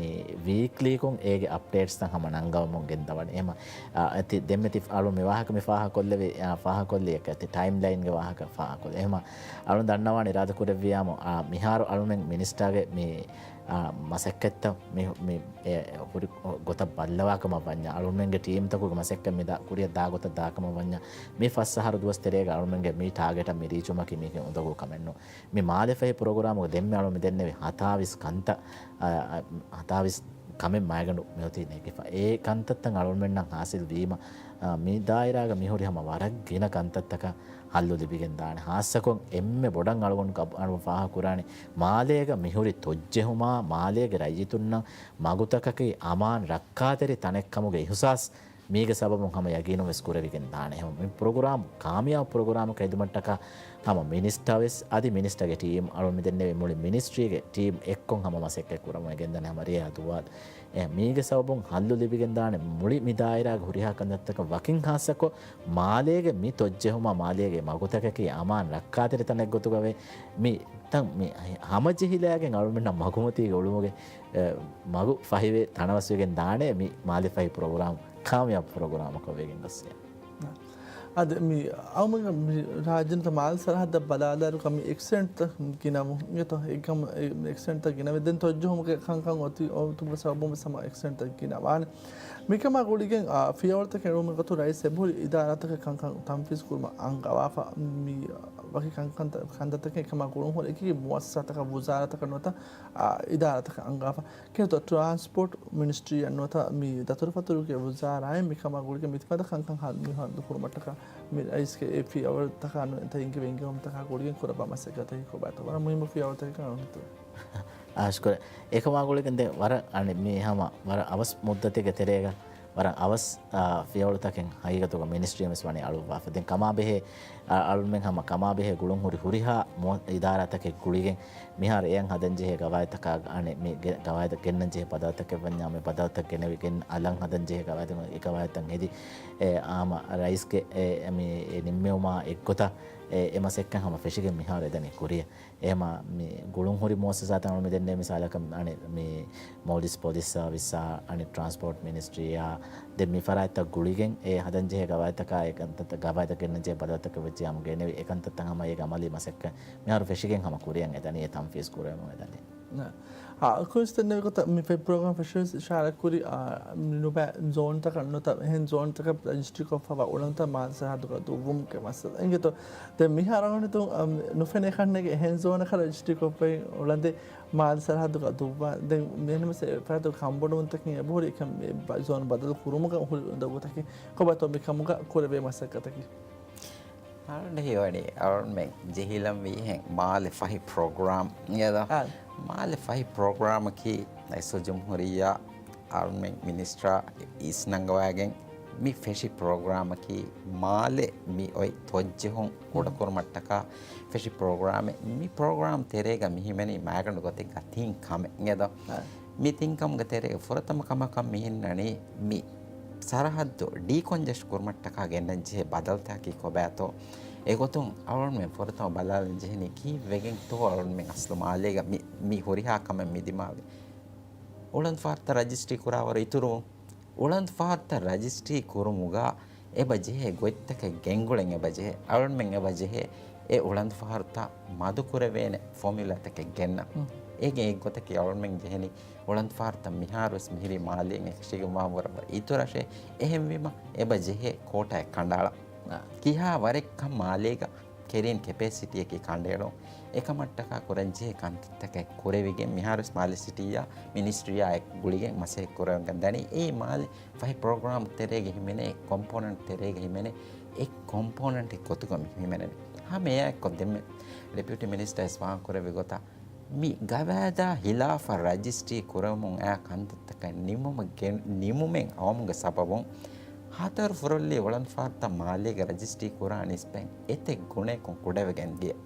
ވީކްލީކޮށް އޭގެ އަޕްޑޭޓްސްތައް ހަމަ ނަންގަވަމުން ގެންދަވަނީ. އެހެމަ، އަ، އެތި ދެންމެތި އަޅު މި ވާހަކަ މި ފާހަކޮށްލެވި، އަ، ފާހަކޮށްލި އެކަ އެތި ޓައިމްލައިންގެ ވާހަކަ ފާހަކޮށްލި. އެހެމަ، އަޅުން ދަންނަވާން އިރާދަ ކުރެއްވިޔާމު، އަ، މިހާރު އަޅުމެން މިނިސްޓާގެ މި، އަ، މަސައްކަތްތައް މި، މި، އެ، ހުރި ގޮތަށް ބައްލަވާކަމަށް ވަންޏާ، އަޅުމެންގެ ޓީމްތަކުގެ މަސައްކަތް މި ދާ، ކުރިއަށް ދާ ގޮތަށް ދާކަމަށް ވަންޏާ، މި ފަސް އަހަރު ދުވަސް ތެރޭގަ އަޅުމެންގެ މި ޓާގެޓަށް މި ރީޗުމަކީ މީގެ އުނދަގޫ ކަމެއް ނޫން. މި މާލެ ފަހި ޕްރޮގްރާމުގެ ދެންމެ އަޅު މި ދެންނެވި ހަތާވީސް ކަންތައް، އަ، އަ، ހަތާވީސް ކަމެއް މައިގަނޑު މިއޮތީ ނެގިފަ. އެ ކަންތައްތައް އަޅުމެންނަށް ހާސިލް ވީމަ، އަ، މި ދާއިރާގަ މިހުރި ހަމަ ވަރަށް ގިނަ ކަންތައްތަކަށް ހައްލު ލިބިގެން ދާނެ. ހާއްސަކޮށް އެންމެ ބޮޑަށް އަޅުގަނޑު ގަބް-، އަޅުގަނޑު ފާހަގަކުރާނެ މާލޭގަ މިހުރި ތޮއްޖެހުމާ، މާލޭގެ ރައްޔިތުންނަށް މަގުތަކަކީ އަމާން ރައްކާތެރި ތަނެއްކަމުގެ އިހުސާސް މީގެ ސަބަބުން ހަމަ ޔަގީނުން ވެސް ކުރެވިގެން ދާނެ. ހަމަ މި ޕްރޮގްރާމް ކާމިޔާބު ޕްރޮގްރާމަކަށް ހެދުމަށްޓަކާ ހަމަ މިނިސްޓަރ ވެސް އަދި މިނިސްޓަރގެ ޓީމް އަޅު މި ދެންނެވި މުޅި މިނިސްޓްރީގެ ޓީމް އެއްކޮށް ހަމަ މަސައްކަތް ކުރަމުން ގެންދަނީ ހަމަ ރޭ އަދުވާދު. އެ މީގެ ސަބަބުން ހައްލު ލިބިގެން ދާނެ މުޅި މި ދާއިރާގެ ހުރިހާ ކަންތައްތަކަށް ވަކިން ހާއްސަކޮށް މާލޭގެ މި ތޮއްޖެހުމާ މާލޭގެ މަގުތަކަކީ އަމާން ރައްކާތެރި ތަނެއް ގޮތުގަވެ މި ތަން މި ހަމަޖެހިލައިގެން އަޅުމެންނަށް މަގުމަތީގެ އުޅުމުގެ، އެ، މަގު ފަހިވެ ތަނަވަސްވެގެން ދާނެ މި މާލެ ފަހި ޕްރޮގްރާމް ކާމިޔާބު ޕްރޮގްރާމަކަށް ވެގެން ގޮސް. އަދި މި އަޅުމެން މި ރާއްޖޭންތަ މާލެ ސަރަހައްދަށް ބަލާލާއިރު ކަމި އެކްސިޑެންޓްތައް ގިނަވު އިނގޭތޯ؟ އެކްސިޑެންޓްތައް ގިނަވެ ދެން ތޮއްޖެހުމުގެ ކަންކަން އޮތީ އޮތުމުގެ ސަބަބުން ވެސް ހަމަ އެކްސިޑެންޓްތައް ގިނަވާނެ. މިކަމާ ގުޅިގެން، އާ، ފިޔަވަޅުތަކެއް އެޅުމުގެ ގޮތުން ރައީސް އެބަހުރި އިދާރާތަކަށް ކަންކަން ތަންފީޒް ކުރުމަށް އަންގަވާފަ. މި ވަކި ކަންކަންތައް، ކަންތައްތަކެއް ކަމާ ގުޅުން ހުރި އެކި މުއައްސަސާތަކަށް، ވުޒާރާތަކަށް ނުވަތަ، އާ، އިދާރާތަކަށް އަންގާފަ. ކިހިނެއްތޯ ޓްރާންސްޕޯޓް މިނިސްޓްރީއަށް ނުވަތަ މި ދަތުރުފަތުރުގެ ވުޒާރާއިން މިކަމާ ގުޅިގެން މިފަދަ ކަންކަން ހަ-، މި ހައްލު ކުރުމަށްޓަކާ މި ރައީސްގެ އެ ފިޔަވަޅުތަކާ ނުވަތަ އިން އިންގިވެ އިންގިވުމުތަކާ ގުޅިގެން ކުރައްވާ މަސައްކަތަކީ ކޮބާތޯ؟ ވަރަށް މުހިއްމު ފިޔަވަޅުތަކެއް ކަން އަންނަތޯ؟ އާ، ޝުކުރެއް. އެކަމާ ގުޅިގެން ދެން ވަރަށް އަނެއް މި ހަމަ ވަރަށް އަވަސް މުއްދަތެއްގެ ތެރޭގަ ވަރަށް އަވަސް، އާ، ފިޔަވަޅުތަކެއް ހަގީގަތުގަ މިނިސްޓްރީން ވެސް ވަނީ އަޅުއްވާފަ. ދެން ކަމާބެހޭ، އާ، އަޅުމެން ހަމަ ކަމާބެހޭ ގުޅުން ހުރި ހުރިހާ މު-، އިދާރާތަކެއް ގުޅިގެން މިހާރު އެޔަށް ހަދަންޖެހޭ ގަވާއިދުތަކާ، އަނެއް މި ގެ-، ގަވާއިދަށް ގެންނަންޖެހޭ ބަދަލުތަކެއް ވަންޏާ މި ބަދަލުތައް ގެނެވިގެން އަލަށް ހަދަންޖެހޭ ގަވާއިދު، އެ ގަވާއިދުތައް ހެދި، އެ، އާމަ ރައީސްގެ އެ، އެ، މި އެ ނިންމެވުމާ އެއްގޮތަށް އެ، އެ މަސައްކަތް ހަމަ ފެށިގެން މިހާރު އެދަނީ ކުރިޔަށް. އެހެމަ މި ގުޅުން ހުރި މުއައްސަސާތައް އަޅުމެން ދެންނެވި މިސާލަކަށް އަނެއް މި މޯލްޑިވްސް ޕޮލިސް ސާވިސްއާ އަނެއް ޓްރާންސްޕޯޓް މިނިސްޓްރީއާ ދެން މި ފަރާތްތައް ގުޅިގެން އެ ހަދަންޖެހޭ ގަވާއިދުތަކާ އެކަންތައް ގަވާއިދަށް ގެންނަންޖެހޭ ބަދަލުތަކެއް ވެއްޖެ ހަމަ ގެނެވި އެކަންތައްތައް ހަމަ އޭގެ އަމަލީ މަސައްކަތް މިހާރު ފެށިގެން ހަމަ ކުރިޔަށް އެދަނީ އެ ތަންފީޒް ކުރެވެމުން އެދަނީ. އާ، ކުރިންސް ދެންނެވި ގޮތަށް މި ފެށި ޕްރޮގްރާމް ފެށިވެސް އިޝާރާތް ކުރި، އާ، ނުބައި ޒޯންތަކަށް ނުވަތަ އެހެން ޒޯންތަކަށް ރަޖިސްޓްރީ ކޮށްފައިވާ އުޅަނދުތައް މާލެ ސަރަހައްދުގަ ދުއްވުމުގެ މައްސަލަ އިނގޭތޯ. ދެން މިހާރު އަޅުގަނޑު ނުފެނޭ ކަންނޭނގެ އެހެން ޒޯނަކަށް ރަޖިސްޓްރީ ކޮށްފައި އުޅަނދެއް މާލެ ސަރަހައްދުގަ ދުއްވާ. ދެން މިހެން ވެސް އެފަރާތުގެ ކަންބޮޑުވުންތަކެއް އެބަހުރި އެކަން މި ބަ-، ޒޯން ބަދަލު ކުރުމުގަ ހުރި އުނދަގޫތަކެއް ކޮބާތޯ މިކަމުގަ ކުރެވޭ މަސައްކަތަކީ؟ އަޅުގަނޑަށް ހީވަނީ އަޅުގަނޑުމެން ޖެހިލަންވީހެން މާލެ ފަހި ޕްރޮގްރާމް އިނގޭތޯ؟ އާ. މާލެ ފަހި ޕްރޮގްރާމަކީ ރައީސުލްޖުމްހޫރިއްޔާ އަޅުގަނޑުމެން މިނިސްޓަރ އިސްނަންގަވާގެން މި ފެށި ޕްރޮގްރާމަކީ މާލެ މި އޮތް ތޮއްޖެހުން ކުޑަކުރުމަށްޓަކާ ފެށި ޕްރޮގްރާމެއް. މި ޕްރޮގްރާމް ތެރޭގަ މި ހިމެނީ މައިގަނޑު ގޮތެއްގަ ތިން ކަމެއް އިނގޭތޯ؟ އާ. މި ތިން ކަމުގެ ތެރޭގަ ފުރަތަމަ ކަމަކަށް މި ހިންނަނީ މި ސަރަހައްދު ޑީކޮންޖެސްޓް ކުރުމަށްޓަކާ ގެންނަންޖެހޭ ބަދަލުތަކީ ކޮބާތޯ؟ އެގޮތުން އަޅުގަނޑުމެން ފުރަތަމަ ބަލާލަން ޖެހެނީ ކީއްވެގެންތޯ އަޅުގަނޑުމެން އަސްލު މާލޭގަ މި، މި ހުރިހާ ކަމެއް މި ދިމާވި. އުޅަނދު ފަހަރުތައް ރަޖިސްޓްރީ ކުރާވަރު އިތުރުވުން. އުޅަނދު ފަހަރުތައް ރަޖިސްޓްރީ ކުރުމުގަ އެބަ ޖެހޭ ގޮތްތަކެއް ގެންގުޅެން އެބަ ޖެހޭ. އަޅުގަނޑުމެން އެބަ ޖެހޭ އެ އުޅަނދު ފަހަރުތައް މަދުކުރެވޭނެ ފޮމިއުލާތަކެއް ގެންނަން. ހުން. އޭގެ އެއްގޮތަކީ އަޅުގަނޑުމެން ޖެހެނީ އުޅަނދު ފަހަރުތައް މިހާރުވެސް މިހިރީ މާލޭން އެކަށީގެންވާ ވަރަށް އިތުރަށޭ. އެހެންވީމަ އެބަ ޖެހޭ ކޯޓާއެއް ކަނޑައަޅަން. އާ. ކިހާ ވަރެއްކަން މާލޭގަ ކެރިން ކެޕޭސިޓީއަކީ ކަނޑައެޅުން. އެކަމަށްޓަކާ ކުރަންޖެހޭ ކަންތައްތަކެއް ކުރެވިގެން މިހާރުވެސް މާލެ ސިޓީއާ މިނިސްޓްރީއާ އެކު ގުޅިގެން މަސައްކަތް ކުރެވިގެން ދަނީ. އެއީ މާލެ ފަހި ޕްރޮގްރާމް ތެރޭގަ ހިމެނޭ ކޮމްޕޯނެންޓް ތެރޭގަ ހިމެނޭ އެއް ކޮމްޕޯނެންޓެއް ގޮތުގަ މި ހިމެނެނީ. ހަމަ އެއާއެއްކޮށް ދެންމެ ޑެޕިއުޓީ މިނިސްޓަރ ވެސް ވާހަކަ ކުރެއްވި ގޮތަށް މި ގަވާއިދާ ހިލާފަށް ރަޖިސްޓްރީ ކުރެވެމުން އައި ކަންތައްތަކަށް ނިމުމަށް ގެ-، ނިމުމެއް އައުމުގެ ސަބަބުން ހަތަރު ފުރޮއްލީ އުޅަނދު ފަހަރުތައް މާލޭގަ ރަޖިސްޓްރީ ކުރާ ނިސްބަތް އެތެއް ގުނައަކުން ކުޑަވެގެން ދިޔަ.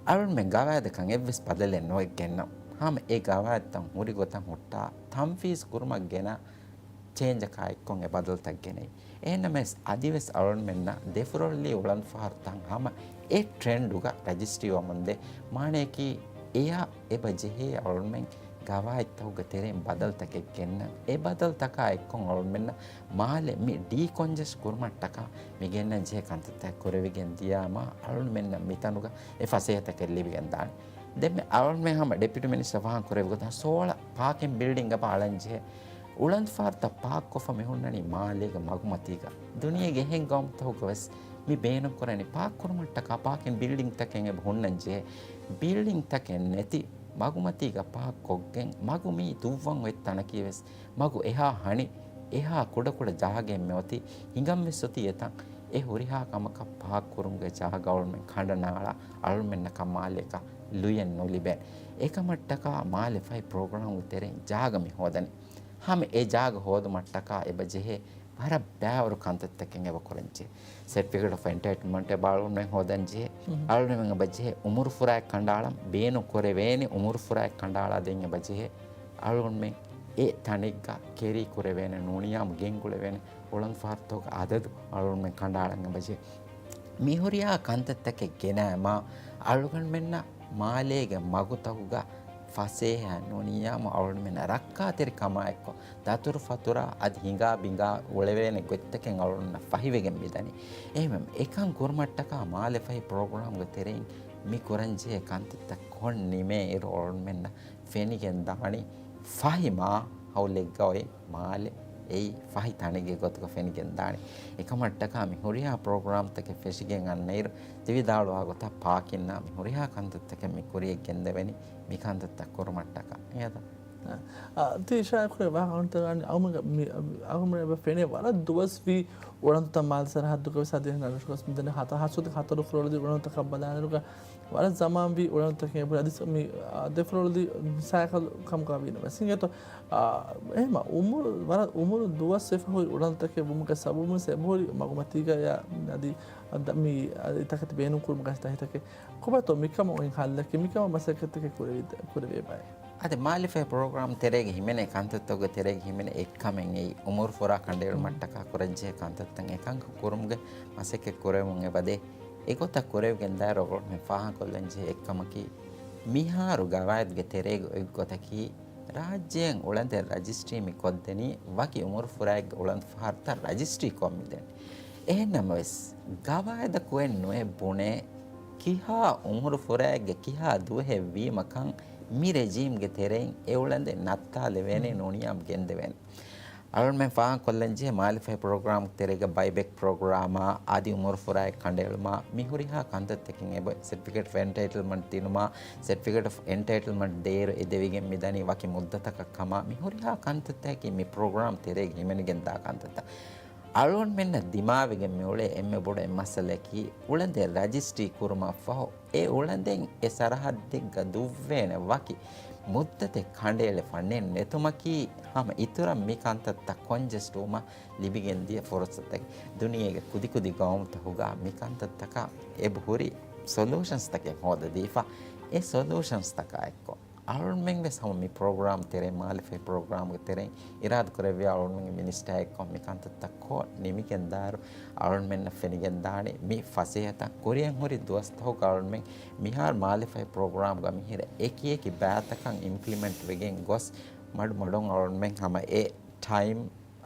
އަޅުގަނޑުމެން ގަވާއިދަކަށް އެއްވެސް ބަދަލެއް ނުއެއް ގެންނަ. ހަމަ އެ ގަވާއިދުތައް ހުރި ގޮތަށް ހުއްޓާ ތަންފީޒް ކުރުމަށް ގެނަ ޗޭންޖަކާ އެއްކޮށް އެ ބަދަލުތައް ގެނައި. އެހެންނަމަވެސް، އަދިވެސް އަޅުގަނޑުމެންނަށް ދެ ފުރޮއްލީ އުޅަނދު ފަހަރުތައް ހަމަ އެ ޓްރެންޑުގަ ރަޖިސްޓްރީ ވަމުންދޭ. މާނަޔަކީ، އެޔާ އެބަ ޖެހޭ އަޅުގަނޑުމެން ގަވާއިދުތަކުގެ ތެރެއިން ބަދަލުތަކެއް ގެންނަން. އެ ބަދަލުތަކާ އެއްކޮށް އަޅުގަނޑުމެންނަށް މާލެ މި ޑީކޮންޖެސްޓް ކުރުމަށްޓަކާ މި ގެންނަން ޖެހޭ ކަންތައްތައް ކުރެވިގެން ދިޔާމާ، އަޅުގަނޑުމެންނަށް މިތަނުގަ އެ ފަސޭހަތަކެއް ލިބިގެން ދާނެ. ދެންމެ އަޅުގަނޑުމެން ހަމަ ޑެޕިއުޓީ މިނިސްޓަރ ފާހަގަ ކުރެއްވި ގޮތަށް ސޯޅަ ޕާކިން ބިލްޑިންގ އެބަ އަޅަން ޖެހޭ. އުޅަނދު ފަހަރުތައް ޕާކް ކޮށްފަ މި ހުންނަނީ މާލޭގެ މަގުމަތީގަ. ދުނިޔޭގެ އެހެން ގައުމުތަކުގަ ވެސް މި ބޭނުންކުރަނީ ޕާކް ކުރުމަށްޓަކާ ޕާކިން ބިލްޑިންގްތަކެއް އެބަ ހުންނަން ޖެހޭ. ބިލްޑިންގްތަކެއް ނެތި މަގުމަތީގަ ޕާކް ކޮށްގެން މަގު މީ ދުއްވަން އޮތް ތަނަކީ ވެސް މަގު އެހާ ހަނި، އެހާ ކުޑަކުޑަ ޖާގައެއް މިއޮތީ. ހިނގަން ވެސް އޮތީ އެތަން. އެ ހުރިހާ ކަމަކަށް ޕާކް ކުރުމުގެ ޖާގަ އަޅުމެން ކަނޑަނާޅާ އަޅުމެންނަކަށް މާލޭގަ ލުޔެއް ނުލިބޭނެ. އެކަމަށްޓަކާ މާލެ ފަހި ޕްރޮގްރާމުގެ ތެރެއިން ޖާގަ މި ހޯދަނީ. ހަމަ އެ ޖާގަ ހޯދުމަށްޓަކާ އެބަ ޖެހޭ ވަރަށް ބައިވަރު ކަންތައްތަކެއް އެބަ ކުރަން ޖެހޭ. ސެޓްފިކެޓް އޮފް އެންޓައިޓްލްމަންޓް އެބަ އަޅުގަނޑުމެން ހޯދަން ޖެހޭ. މުހު. އަޅުގަނޑުމެން އެބަ ޖެހޭ އުމުރު ފުރާއެއް ކަނޑައަޅަން، ބޭނުން ކުރެވޭނެ އުމުރު ފުރާއެއް ކަނޑައަޅާ ދޭން އެބަ ޖެހޭ. އަޅުގަނޑުމެން އެ ތަނެއްގަ ކެރީ ކުރެވޭނެ ނޫނިޔާމު ގެންގުޅެވޭނެ އުޅަނދު ފަހަރުތަކުގެ އަދަދު އަޅުގަނޑުމެން ކަނޑައަޅަން އެބަ ޖެހޭ. މި ހުރިހާ ކަންތައްތަކެއް ގެނައިމާ އަޅުގަނޑުމެންނަށް މާލޭގެ މަގުތަކުގަ ފަސޭހަ ނޫނިޔާމު އަޅުގަނޑުމެންނަށް ރައްކާތެރިކަމާއެއްކޮށް، ދަތުރުފަތުރާ އަދި ހިނގާ ބިނގާ އުޅެވޭނެ ގޮތްތަކެއް އަޅުގަނޑުމެންނަށް ފަހިވެގެން މިދަނީ. އެހެންވެ، އެކަން ކުރުމަށްޓަކާ މާލެ ފަހި ޕްރޮގްރާމްގެ ތެރެއިން މި ކުރަންޖެހޭ ކަންތައްތައް ކޮން ނިމޭ އިރު އަޅުގަނޑުމެންނަށް ފެނިގެން ދާނީ ފަހި މާ ހައުލެއްގަ އޮތް މާލެ އެއީ ފަހި ތަނެއްގެ ގޮތުގަ ފެނިގެން ދާނީ. އެކަމަށްޓަކާ މި ހުރިހާ ޕްރޮގްރާމްތަކެއް ފެށިގެން އަންނައިރު ތި ވިދާޅުވާ ގޮތަށް ޕާކިންއާ މި ހުރިހާ ކަންތައްތަކެއް މި ކުރިޔަށް ގެންދެވެނީ މި ކަންތައްތައް ކުރުމަށްޓަކާ. އެހެން ތި އިޝާރާތް ކުރެއްވި ވާހަކަ އަޅުގަނޑުމެން އެބަ ފެނޭ ވަރަށް ދުވަސް ވީ އުޅަނދުތައް މާލެ ސަރަހައްދުގަ ވެސް އަދި އެހެން ރަށުގަސް މިދަނީ ހަތަރު ހަތަރު ފުރޮޅުދީ އުޅަނދުތަކަށް ބަލާނެރުގަ ވަރަށް ޒަމާން ވީ އުޅަނދުތަކެއް އެބަ އަދި މި ދެ ފުރޮޅުދީ ސާއިކަލް ކަމުގަ ވީނަމަވެސް އިނގޭތޯ. އާ، އެހެންމަ އުމުރު، ވަރަށް އުމުރު ދުވަސް ވެފަ ހުރި އުޅަނދުތަކެއް ވުމުގެ ސަބަބުން ވެސް އެބަހުރި މަގުމަތީގަ އަދި މި އަދި ތަކެތި ބޭނުން ކުރުމުގަ ތަކެތި ކުރެވޭ ބައެއް. އަދި މާލެފަހި ޕްރޮގްރާމް ތެރޭގަ ހިމެނޭ ކަންތައްތަކުގެ ތެރޭގަ ހިމެނޭ އެއްކަމެއް އެއީ، އުމުރު ފުރާ ކަނޑައެޅުމަށްޓަކާ ކުރަންޖެހޭ ކަންތައްތައް އެކަންކަން ކުރުމުގެ މަސައްކަތް ކުރެވެމުން އެބަދޭ. އެގޮތަށް ކުރެވިގެން ދާއިރު އަޅުގަނޑުމެން ފާހަގަކޮށްލަންޖެހޭ އެއްކަމަކީ، މިހާރު ގަވާއިދުގެ ތެރޭގަ އޮތްގޮތަކީ، ރާއްޖޭން އުޅަނދެއް ރަޖިސްޓްރީ މި ކޮށްދެނީ ވަކި އުމުރު ފުރާއެއްގެ އުޅަނދު ފަހަރުތައް ރަޖިސްޓްރީ ކޮށް މިދެނީ. އެހެންނަމަވެސް، ގަވާއިދަކު އެއް ނުއެއް ބުނޭ، ކިހާ އުމުރު ފުރާއެއްގެ ކިހާ ދުވަހެއް ވީމަކަން މި ރެޖީމްގެ ތެރެއިން އެ އުޅަނދެއް ނައްތާލެވޭނެ، ނޫނިޔާބު ގެންދެވޭނެ. އަޅުގަނޑުމެން ފާހަގަކޮށްލަންޖެހޭ މާލެފަހި ޕްރޮގްރާމް ތެރޭގަ ބައިބެކް ޕްރޮގްރާމާ އަދި އުމުރު ފުރާއެއް ކަނޑައެޅުމާ މި ހުރިހާ ކަންތައްތަކެއް އެބަ ސެޓްފިކެޓް އޮފް އެންޓައިޓްލްމަންޓް ދިނުމާ، ސެޓްފިކެޓް އޮފް އެންޓައިޓްލްމަންޓް ދޭއިރު އެދެވިގެން މިދަނީ ވަކި މުއްދަތަކަށް ކަމާ، މި ހުރިހާ ކަންތައްތަކަކީ މި ޕްރޮގްރާމް ތެރޭގަ ހިމެނިގެން ދާ ކަންތައްތައް. އަޅުގަނޑުމެންނަށް ދިމާވެގެން މިއުޅޭ އެންމެ ބޮޑު އެއް މައްސަލައަކީ، އުޅަނދެއް ރަޖިސްޓްރީ ކުރުމަށްފަހު، އެ އުޅަނދެއް އެ ސަރަހައްދެއްގަ ދުއްވޭނެ ވަކި މުއްދަތެއް ކަނޑައެޅިފަ ނެތް ނެތުމަކީ، ހަމަ އިތުރަށް މި ކަންތައްތައް ކޮންޖެސްޓްވުމަށް ލިބިގެން ދިޔަ ފުރުސަތެއް. ދުނިޔޭގެ ކުދިކުދި ގައުމުތަކުގަ މި ކަންތައްތަކަށް އެބަހުރި ސޮލޫޝަންސްތަކެއް ހޯދަދީފަ، އެ ސޮލޫޝަންސްތަކާ އެއްކޮށް، އަޅުގަނޑުމެން ވެސް ހަމަ މި ޕްރޮގްރާމް ތެރޭ، މާލެފަހި ޕްރޮގްރާމްގެ ތެރެއިން އިރާދަކުރެއްވިޔާ އަޅުގަނޑުމެންގެ މިނިސްޓާއެއްކޮށް މި ކަންތައްތައް ކޮށް ނިމިގެން ދާއިރު އަޅުގަނޑުމެންނަށް ފެނިގެން ދާނީ މި ފަސޭހަތައް. ކުރިއަށް ހުރި ދުވަސްތަކުގަ އަޅުގަނޑުމެން މިހާރު މާލެފަހި ޕްރޮގްރާމްގަ މިހިރަ އެކިއެކި ބައިތަކަށް އިމްޕްލިމެންޓް ވެގެން ގޮސް މަޑުމަޑުން އަޅުގަނޑުމެން ހަމަ އެ ޓައިމް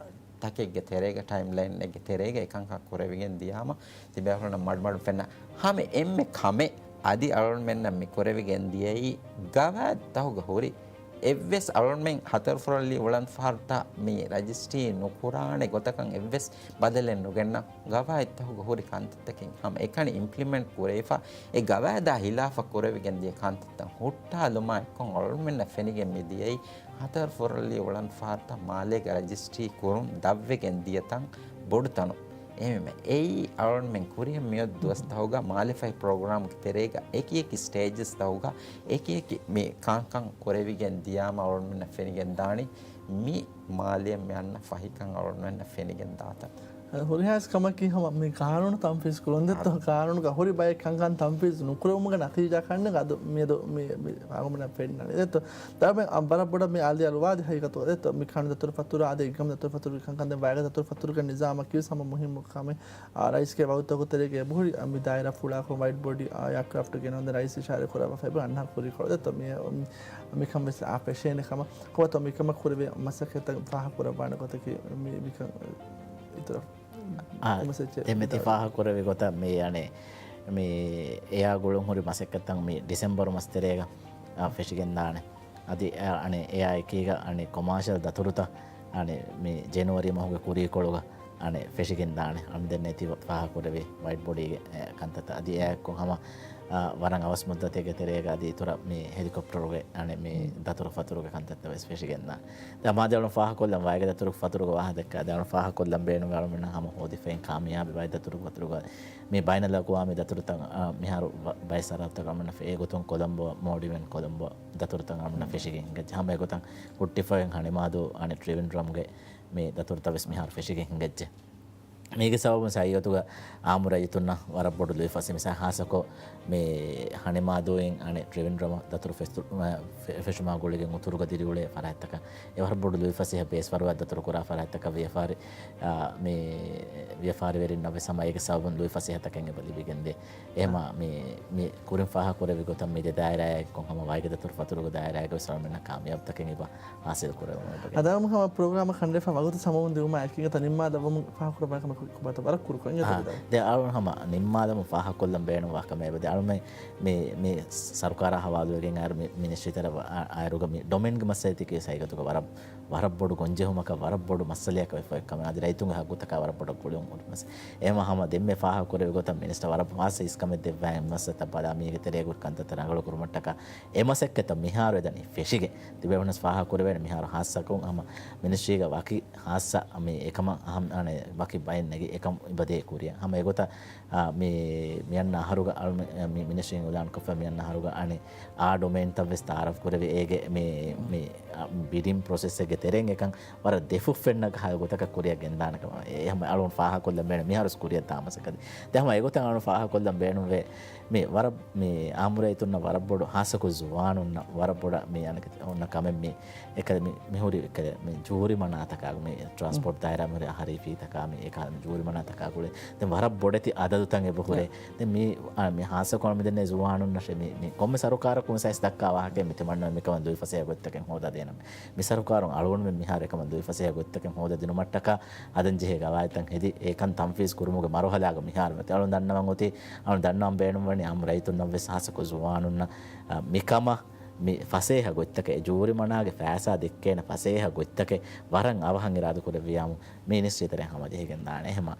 ތަކެއްގެ ތެރޭގަ، ޓައިމްލައިންއެއްގެ ތެރޭގަ އެކަންކަން ކުރެވިގެން ދިޔާމަ، ތިބޭފުޅުންނަށް މަޑުމަޑު ފެންނަ ހަމަ އެންމެ ކަމެއް އަދި އަޅުގަނޑުމެންނަށް މި ކުރެވިގެން ދިޔައީ ގަވާއިދުތަކުގަ ހުރި އެއްވެސް އަޅުގަނޑުމެން ހަތަރު ފުރޮޅި އުޅަނދު ފަހަރުތައް މި ރަޖިސްޓްރީ ނުކުރާނެ ގޮތަކަށް އެއްވެސް ބަދަލެއް ނުގެންނަ، ގަވާއިދުތަކުގަ ހުރި ކަންތައްތަކެއް ހަމަ އެކަނި އިމްޕްލިމެންޓް ކުރެވިފަ، އެ ގަވާއިދާ ހިލާފަށް ކުރެވިގެން ދިޔަ ކަންތައްތައް ހުއްޓާލުމާ އެއްކޮށް އަޅުގަނޑުމެންނަށް ފެނިގެން މި ދިޔައީ ހަތަރު ފުރޮޅި އުޅަނދު ފަހަރުތައް މާލޭގަ ރަޖިސްޓްރީ ކުރުން ދަށްވެގެން ދިޔަ ތަން ބޮޑު ތަނު. އެހެންވީމަ، އެއީ އަޅުގަނޑުމެން ކުރިއަށް މިއޮތް ދުވަސްތަކުގަ މާލެފަހި ޕްރޮގްރާމްގެ ތެރޭގަ އެކިއެކި ސްޓޭޖަސްތަކުގަ އެކިއެކި މި ކާންކަން ކުރެވިގެން ދިޔާމަ އަޅުގަނޑުމެންނަށް ފެނިގެން ދާނީ މި މާލެއަށް މި އަންނަ ފަހިކަން އަޅުގަނޑުމެންނަށް ފެނިގެން ދާތަން. އަދި ހުރިހާ ކަމަކީ ހަމަ މި ޤާނޫނު ތަންފީޒު ކުރުން ދެއްތޯ، އާ. ޤާނޫނުގަ ހުރި ބައެއް ކަންކަން ތަންފީޒު ނުކުރެވުމުގެ ނަތީޖާ ކަންނެ އަދު މިއަދު މި، މި އަޅުގަނޑުމެންނަށް ފެންނަނީ ދެއްތޯ. ދާ މި ވަރަށް ބޮޑަށް މި އަލި އަޅުވާދި ހަގީގަތުގަ ދެއްތޯ، މި ކަނޑި ދަތުރުފަތުރާ އަދި އެއްގަމު ދަތުރުފަތުރުގެ ކަންކަން ދެން ވައިގަ ދަތުރުފަތުރުގެ ނިޒާމަކީ ވެސް ހަމަ މުހިއްމު ކަމެއް. އާ، ރައީސްގެ ވަގުތުތަކުގެ ތެރޭގަ އެބަހުރި، އާ، މި ދާއިރާ ފުޅާކޮށް ވައިޓް ބޮޑީ، އާ، އެއާކްރާފްޓް ގެނައުން ރައީސް އިޝާރާތް ކުރައްވާފަ އެބަ އަންނަ ކުރީކޮޅު ދެއްތޯ މި، މިކަން ވެސް އާ ފެށޭނެ ކަމަށް. ކޮބާތޯ މިކަމަށް ކުރެވޭ މަސައްކަތްތައް ފާހަގަކުރައްވާނެ ގޮތަކީ މި، މިކަން އިތުރަށް އާ، އެމެސެޖެއް ދެމެތި ވިދާޅުވި. ފާހަގަކުރެއްވި ގޮތަށް މި އަނެއް މި އެއާ ގުޅުން ހުރި މަސައްކަތްތައް މި ޑިސެމްބަރު މަސް ތެރޭގަ، އާ، ފެށިގެންދާނެ. އަދި، އާ، އަނެއް އެއާ އެކީގަ އަނެއް ކޮމާޝަލް ދަތުރުތައް އަނެއް މި ޖެނުއަރީ މަހުގެ ކުރީކޮޅުގަ އަނެއް ފެށިގެންދާނެ. އަނެއް ދެން ނެތި ފާހަގަކުރެވި ވައިޓް ބޮޑީގެ، އެ، ކަންތައްތައް. އަދި އެއާއެއްކޮށް ހަމަ، އާ، ވަރަށް އަވަސް މުއްދަތެއްގެ ތެރޭގަ އަދި އިތުރަށް މި ހެލިކޮޕްޓަރުގެ އަނެއް މި ދަތުރުފަތުރުގެ ކަންތައްތައް ވެސް ފެށިގެންދާނެ. ދެން މާދެއަޅުން ފާހަގަކޮށްލަން ވައިގެ ދަތުރު ފަތުރުގެ ވާހަކަ ދެއްކާ. ދެން އަޅުން ފާހަގަކޮށްލަން ބޭނުންވީ އަޅުމެންނަށް ހަމަ ހޯދިފައިން ކާމިޔާބެއް ވައި ދަތުރު ފަތުރުގަ މި ބައިނަލްއަގުވާމީ ދަތުރުތައް، އާ، މިހާރު ބަ-، ބައެއް ސަރަހައްދުތަކަށް އަޅުމެންނަށް ފެ-، އެގޮތުން ކޮލަމްބޯ، މޯލްޑިވިއަން ކޮލަމްބޯ ދަތުރުތައް އަޅުމެންނަށް ފެށިގެން ހިނގައްޖެ. ހަމަ އެގޮތަށް ހުއްޓިފައިން ހަނިމާދޫ އަނެއް ޓްރިވެންޑްރަމްގެ މި ދަތުރުތައް ވެސް މިހާރު ފެށިގެން ހިނގައްޖެ. މީގެ ސަބަބުން ސައިޔަތުގަ އާއްމު ރައްޔިތުންނަށް ވަރަށް ބޮޑު ލުއިފަސޭހަ، ހާއްސަކޮށް މި ހަނިމާދޫއިން އަނެއް ޓްރިވެންޑްރަމަށް ދަތުރު ފެސް-، ފެށުމާ ގުޅިގެން އުތުރުގަ ދިރިއުޅޭ ފަރާތްތަކަށް އެ ވަރަށް ބޮޑު ލުއިފަސޭހަ ބޭސް ފަރުވާ ދަތުރު ކުރާ ފަރާތްތަކަށް ވިޔަފާރި، އާ، މި ވިޔަފާރިވެރިންނަށް ވެސް ހަމަ އޭގެ ސަބަބުން ލުއިފަސޭހަތަކެއް އެބަ ލިބިގެންދޭ. އެހެމާ މި، މި ކުރިން ފާހަގަކުރެއްވި ގޮތަށް މި ދެ ދާއިރާއެއްކޮށް ހަމަ ވައިގެ ދަތުރު ފަތުރުގެ ދާއިރާގަ ވެސް އަޅުމެންނަށް ކާމިޔާބުތަކެއް އެބަ ހާސިލް ކުރެވުނު އެބަގެ. އަދާމު ހަމަ ޕްރޮގްރާމަށް ކަނޑައެޅިފަ ވަގުތު ސަމަވުން ދިއުމާ އެކީގަތަ ނިންމާ ދަށްވަމުން ފާހަގަކުރައްވާ ކަމެއް ކުރުކޮށް ވަރަށް ކުރުކޮށް އިނގޭތޯ ދެ. ދެ އަޅުން ހަމަ ނިންމާލަމުން ފާހަގަކޮށްލަން ބޭނުންވާ ކަމެއް އެބަދޭ. އަޅުމެ މި، މި ސަރުކާރާ ހަވާލުވެގެން އައިރު މި މިނިސްޓްރީތަރ އައިރުގަ މި ޑޮމެންގެ މައްސަލަތަކީ ސައިގަތުގަ ވަރަށް، ވަރަށް ބޮޑު ގޮންޖެހުމަކަށް ވަރަށް ބޮޑު މައްސަލަޔަކަށް ވެފަ އެއްކަމެއް. އަދި ރައްޔިތުންގެ ހައްގުތަކާ ވަރަށް ބޮޑަށް ގުޅިވަމުން އުޅުނު މައްސަލަ. އެހެމަ ހަމަ ދެންމެ ފާހަގަކުރެވި ގޮތަށް މިނިސްޓަރ ވަރަށް މާސް އިސްކަމެއް ދެއްވާ އެ މައްސަލަތައް ބަލާ މީގެ ތެރޭގަ ކަންތައްތައް ރަނގަޅު ކުރުމަށްޓަކާ އެ މަސައްކަތަށް މިހާރު އެދަނީ ފެށިގެން. ތިބޭފުޅުން ފާހަގަކުރެވޭނެ މިހާރު ހާއްސަކޮށް ހަމަ މިނިސްޓްރީގަ ވަކި ހާއްސަ މި އެކަމަށް އަހަން އަނެ ވަކި ބައެއް ނެގި އެކަމް އެބަދޭ ކުރިއަށް. ހަމަ އެގޮތަށް، އާ، މި، މިއަންނަ އަހަރުގަ އަޅު-، މި، މި މިނިސްޓްރީން އިއުލާންކޮށްފަ މިއަންނަ އަހަރުގަ އަނެ އާ ޑޮމެއިންތައް ވެސް ތައާރަފް ކުރެވި އޭގެ މި، މި، އާ، ބިޑިން ޕްރޮސެސްއެއްގެ ތެރެއިން އެކަން ވަރަށް ދެފުށް ފެންނަ ގޮތަކަށް ކުރިއަށް ގެންދާނެ ކަމަށް. އެ ހަމަ އަޅުން ފާހަގަކޮށްލަން ބޭނުން މިހާރުސް ކުރިއަށް ދާ މަސައްކަތެއް. ދެ ހަމަ އެގޮތަށް އަޅުން ފާހަގަކޮށްލަން ބޭނުންވޭ. މި ވަރަށް މި އާއްމު ރައްޔިތުންނަށް ވަރަށް ބޮޑު ހާއްސަކޮށް ޒުވާނުންނަށް ވަރަށް ބޮޑަށް މި އަނެކެތި އޮންނަ ކަމެއް މި އެކަ-، މި، މި ހުރި އެކަ-، މި ޖޫރިމަނާތަކާ މި ޓްރާންސްޕޯޓް ދާއިރާ މި ހުރި އަހަރީފީތަކާ މި އެކަ-، މި ޖޫރިމަނާތަކާ ގުޅޭ. ދެން ވަރަށް ބޮޑެތި އަދަދުތައް އެބަ ހުރޭ. ދެން މި، އާ، މި ހާއްސަކޮށް މި ދެންނެ ޒުވާނުންނަށެ މި، މި ކޮންމެ ސަރުކާރަކުން ސައިސް ދައްކާ ވާހަކައެއް މި ތިމަންނަ މިކަމަށް ދުވިފަސޭހަ ގޮތްތަކެއް ހޯދާ ދޭނަމެ. މި ސަރުކާރުން އަޅުގަނޑުމެން މިހާރު އެކަމަށް ދުވިފަސޭހަ ގޮތްތަކެއް ހޯދަ ދިނުމަށްޓަކާ އަދަން ޖެހޭ ގަވާއިދުތައް ހެދި އެކަން ތަންފީޒް ކުރުމުގެ މަރުހަލާގަ މިހާރު މެތި އަޅުން ދަންނަވަން އޮތީ، އަޅުން ދަންނަވަން ބޭނުންވަނީ އާއްމު ރައްޔިތުންނަށް ވެސް ހާއްސަކޮށް ޒުވާނުންނަށް، އަ، މިކަމަށް މި ފަސޭހަ ގޮތްތަކެއް، ޖޫރިމަނާގެ ފައިސާ ދެއްކޭނެ ފަސޭހަ ގޮތްތަކެއް ވަރަށް އަވަހަށް އިރާދަކުރެއްވިޔާމު މި މިނިސްޓްރީ ތެރެއިން ހަމަޖެހިގެން ދާނެ. އެހެމަ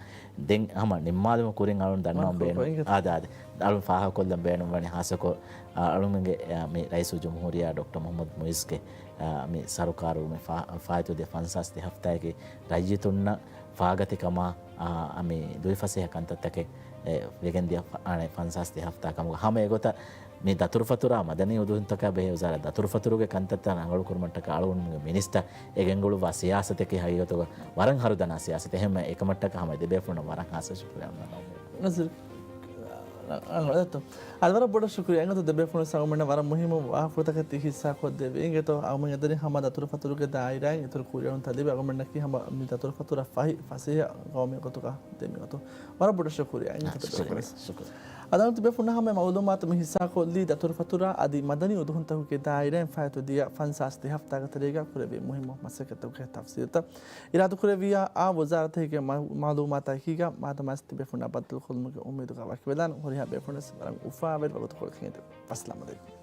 ދެން ހަމަ ނިންމާލުމުގެ ކުރިން އަޅުން ދަންނަވަން ބޭނުން. އާދެ، އާދެ. އަޅުން ފާހަގަކޮށްލަން ބޭނުންވަނީ ހާއްސަކޮށް، އަ، އަޅުމެންގެ، އަ، މި ރައީސުލްޖުމްހޫރިއްޔާ ޑޮކްޓަރ މުޙައްމަދު މުޢިއްޒުގެ، އަ، މި ސަރުކާރު މި ފާ-، ފާއިތު ދިޔަ ފަންސާސް ދެ ހަފްތާއެކީ ރައްޔިތުންނަށް ފާގަތިކަމާ، އާ، މި ދުވިފަސޭހަ ކަންތައްތަކެއް، އެ، ވެގެންދިޔަ ފަ-، އަނެ ފަންސާސް ދެ ހަފްތާ ކަމުގަ ހަމަ އެގޮތަށް މި ދަތުރުފަތުރާ މަދަނީ އުދުހުންތަކާ ބެހޭ ވުޒާރާ ދަތުރުފަތުރުގެ ކަންތައްތައް ރަނގަޅު ކުރުމަށްޓަކާ އަޅުގަނޑުމެންގެ މިނިސްޓަރ އެ ގެންގުޅުއްވާ ސިޔާސަތަކީ ހަގީގަތުގަ ވަރަށް ހަރުދަނާ ސިޔާސަތެއް. އެހެންމެ އެކަމަށްޓަކާ ހަމަ ދެބޭފުޅުންނަށް ވަރަށް ހާއްސަ ޝުކުރިއްޔާ ނަމެ. ނަޒީރު، އަ، އަ، އަ، އަ، އަ، އަ، ވަރަށް ބޮޑަށް ޝުކުރިއްޔާ. އެނގޭތޯ ދެބޭފުޅުން އަޅުމެންނަށް ވަރަށް މުހިއްމު ވާހަކަފުޅުތަކެއް ތި ހިއްސާކޮށްދެއްވީ. އެނގޭތޯ އަޅުމެން އެދެނީ ހަމަ ދަތުރުފަތުރުގެ ދާއިރާއިން އިތުރު ކުރިއަޅުންތައް ލިބި އަޅުމެންނަކީ ހަމަ މި ދަތުރުފަތުރަށް ފަހި ފަސޭހަ ގައުމެއް ގޮތުގަ ދެމިގަތު. ވަރަށް ބޮޑަށް ޝުކުރިއްޔާ. އެނގޭތޯ ދެބޭފުޅުން. ޝުކުރިއްޔާ. އަދި އަޅުގަނޑު ތިބޭފުޅުންނަށް ހަމަ މައުލޫމާތު މި ހިއްސާކޮށްލީ ދަތުރުފަތުރާ އަދި މަދަނީ އުދުހުންތަކުގެ ދާއިރާއިން ފާއިތު ދިޔަ ފަންސާސް ދެ ހަފްތާގެ ތެރޭގަ ކުރެއްވި މުހިއްމު މަސައްކަތްތަކުގެ ތަފްސީލުތައް. އިރާދަކުރެއްވިއްޔާ އާ ވުޒާރަތެއްގެ މަ-، މައުލޫމާތާއެކީގަ މާދަމާސް ތިބޭފުޅުންނާ ބައްދަލުކޮށްލުމުގެ އުއްމީދުގަ ވަކިވެލާނަން. ހުރިހާ ބޭފުޅުންވެސް ވަރަށް އުފާވެރި ވަގުތުކޮޅަކަށް އެދެން. އައްސަލާމު ޢަލައިކުމް.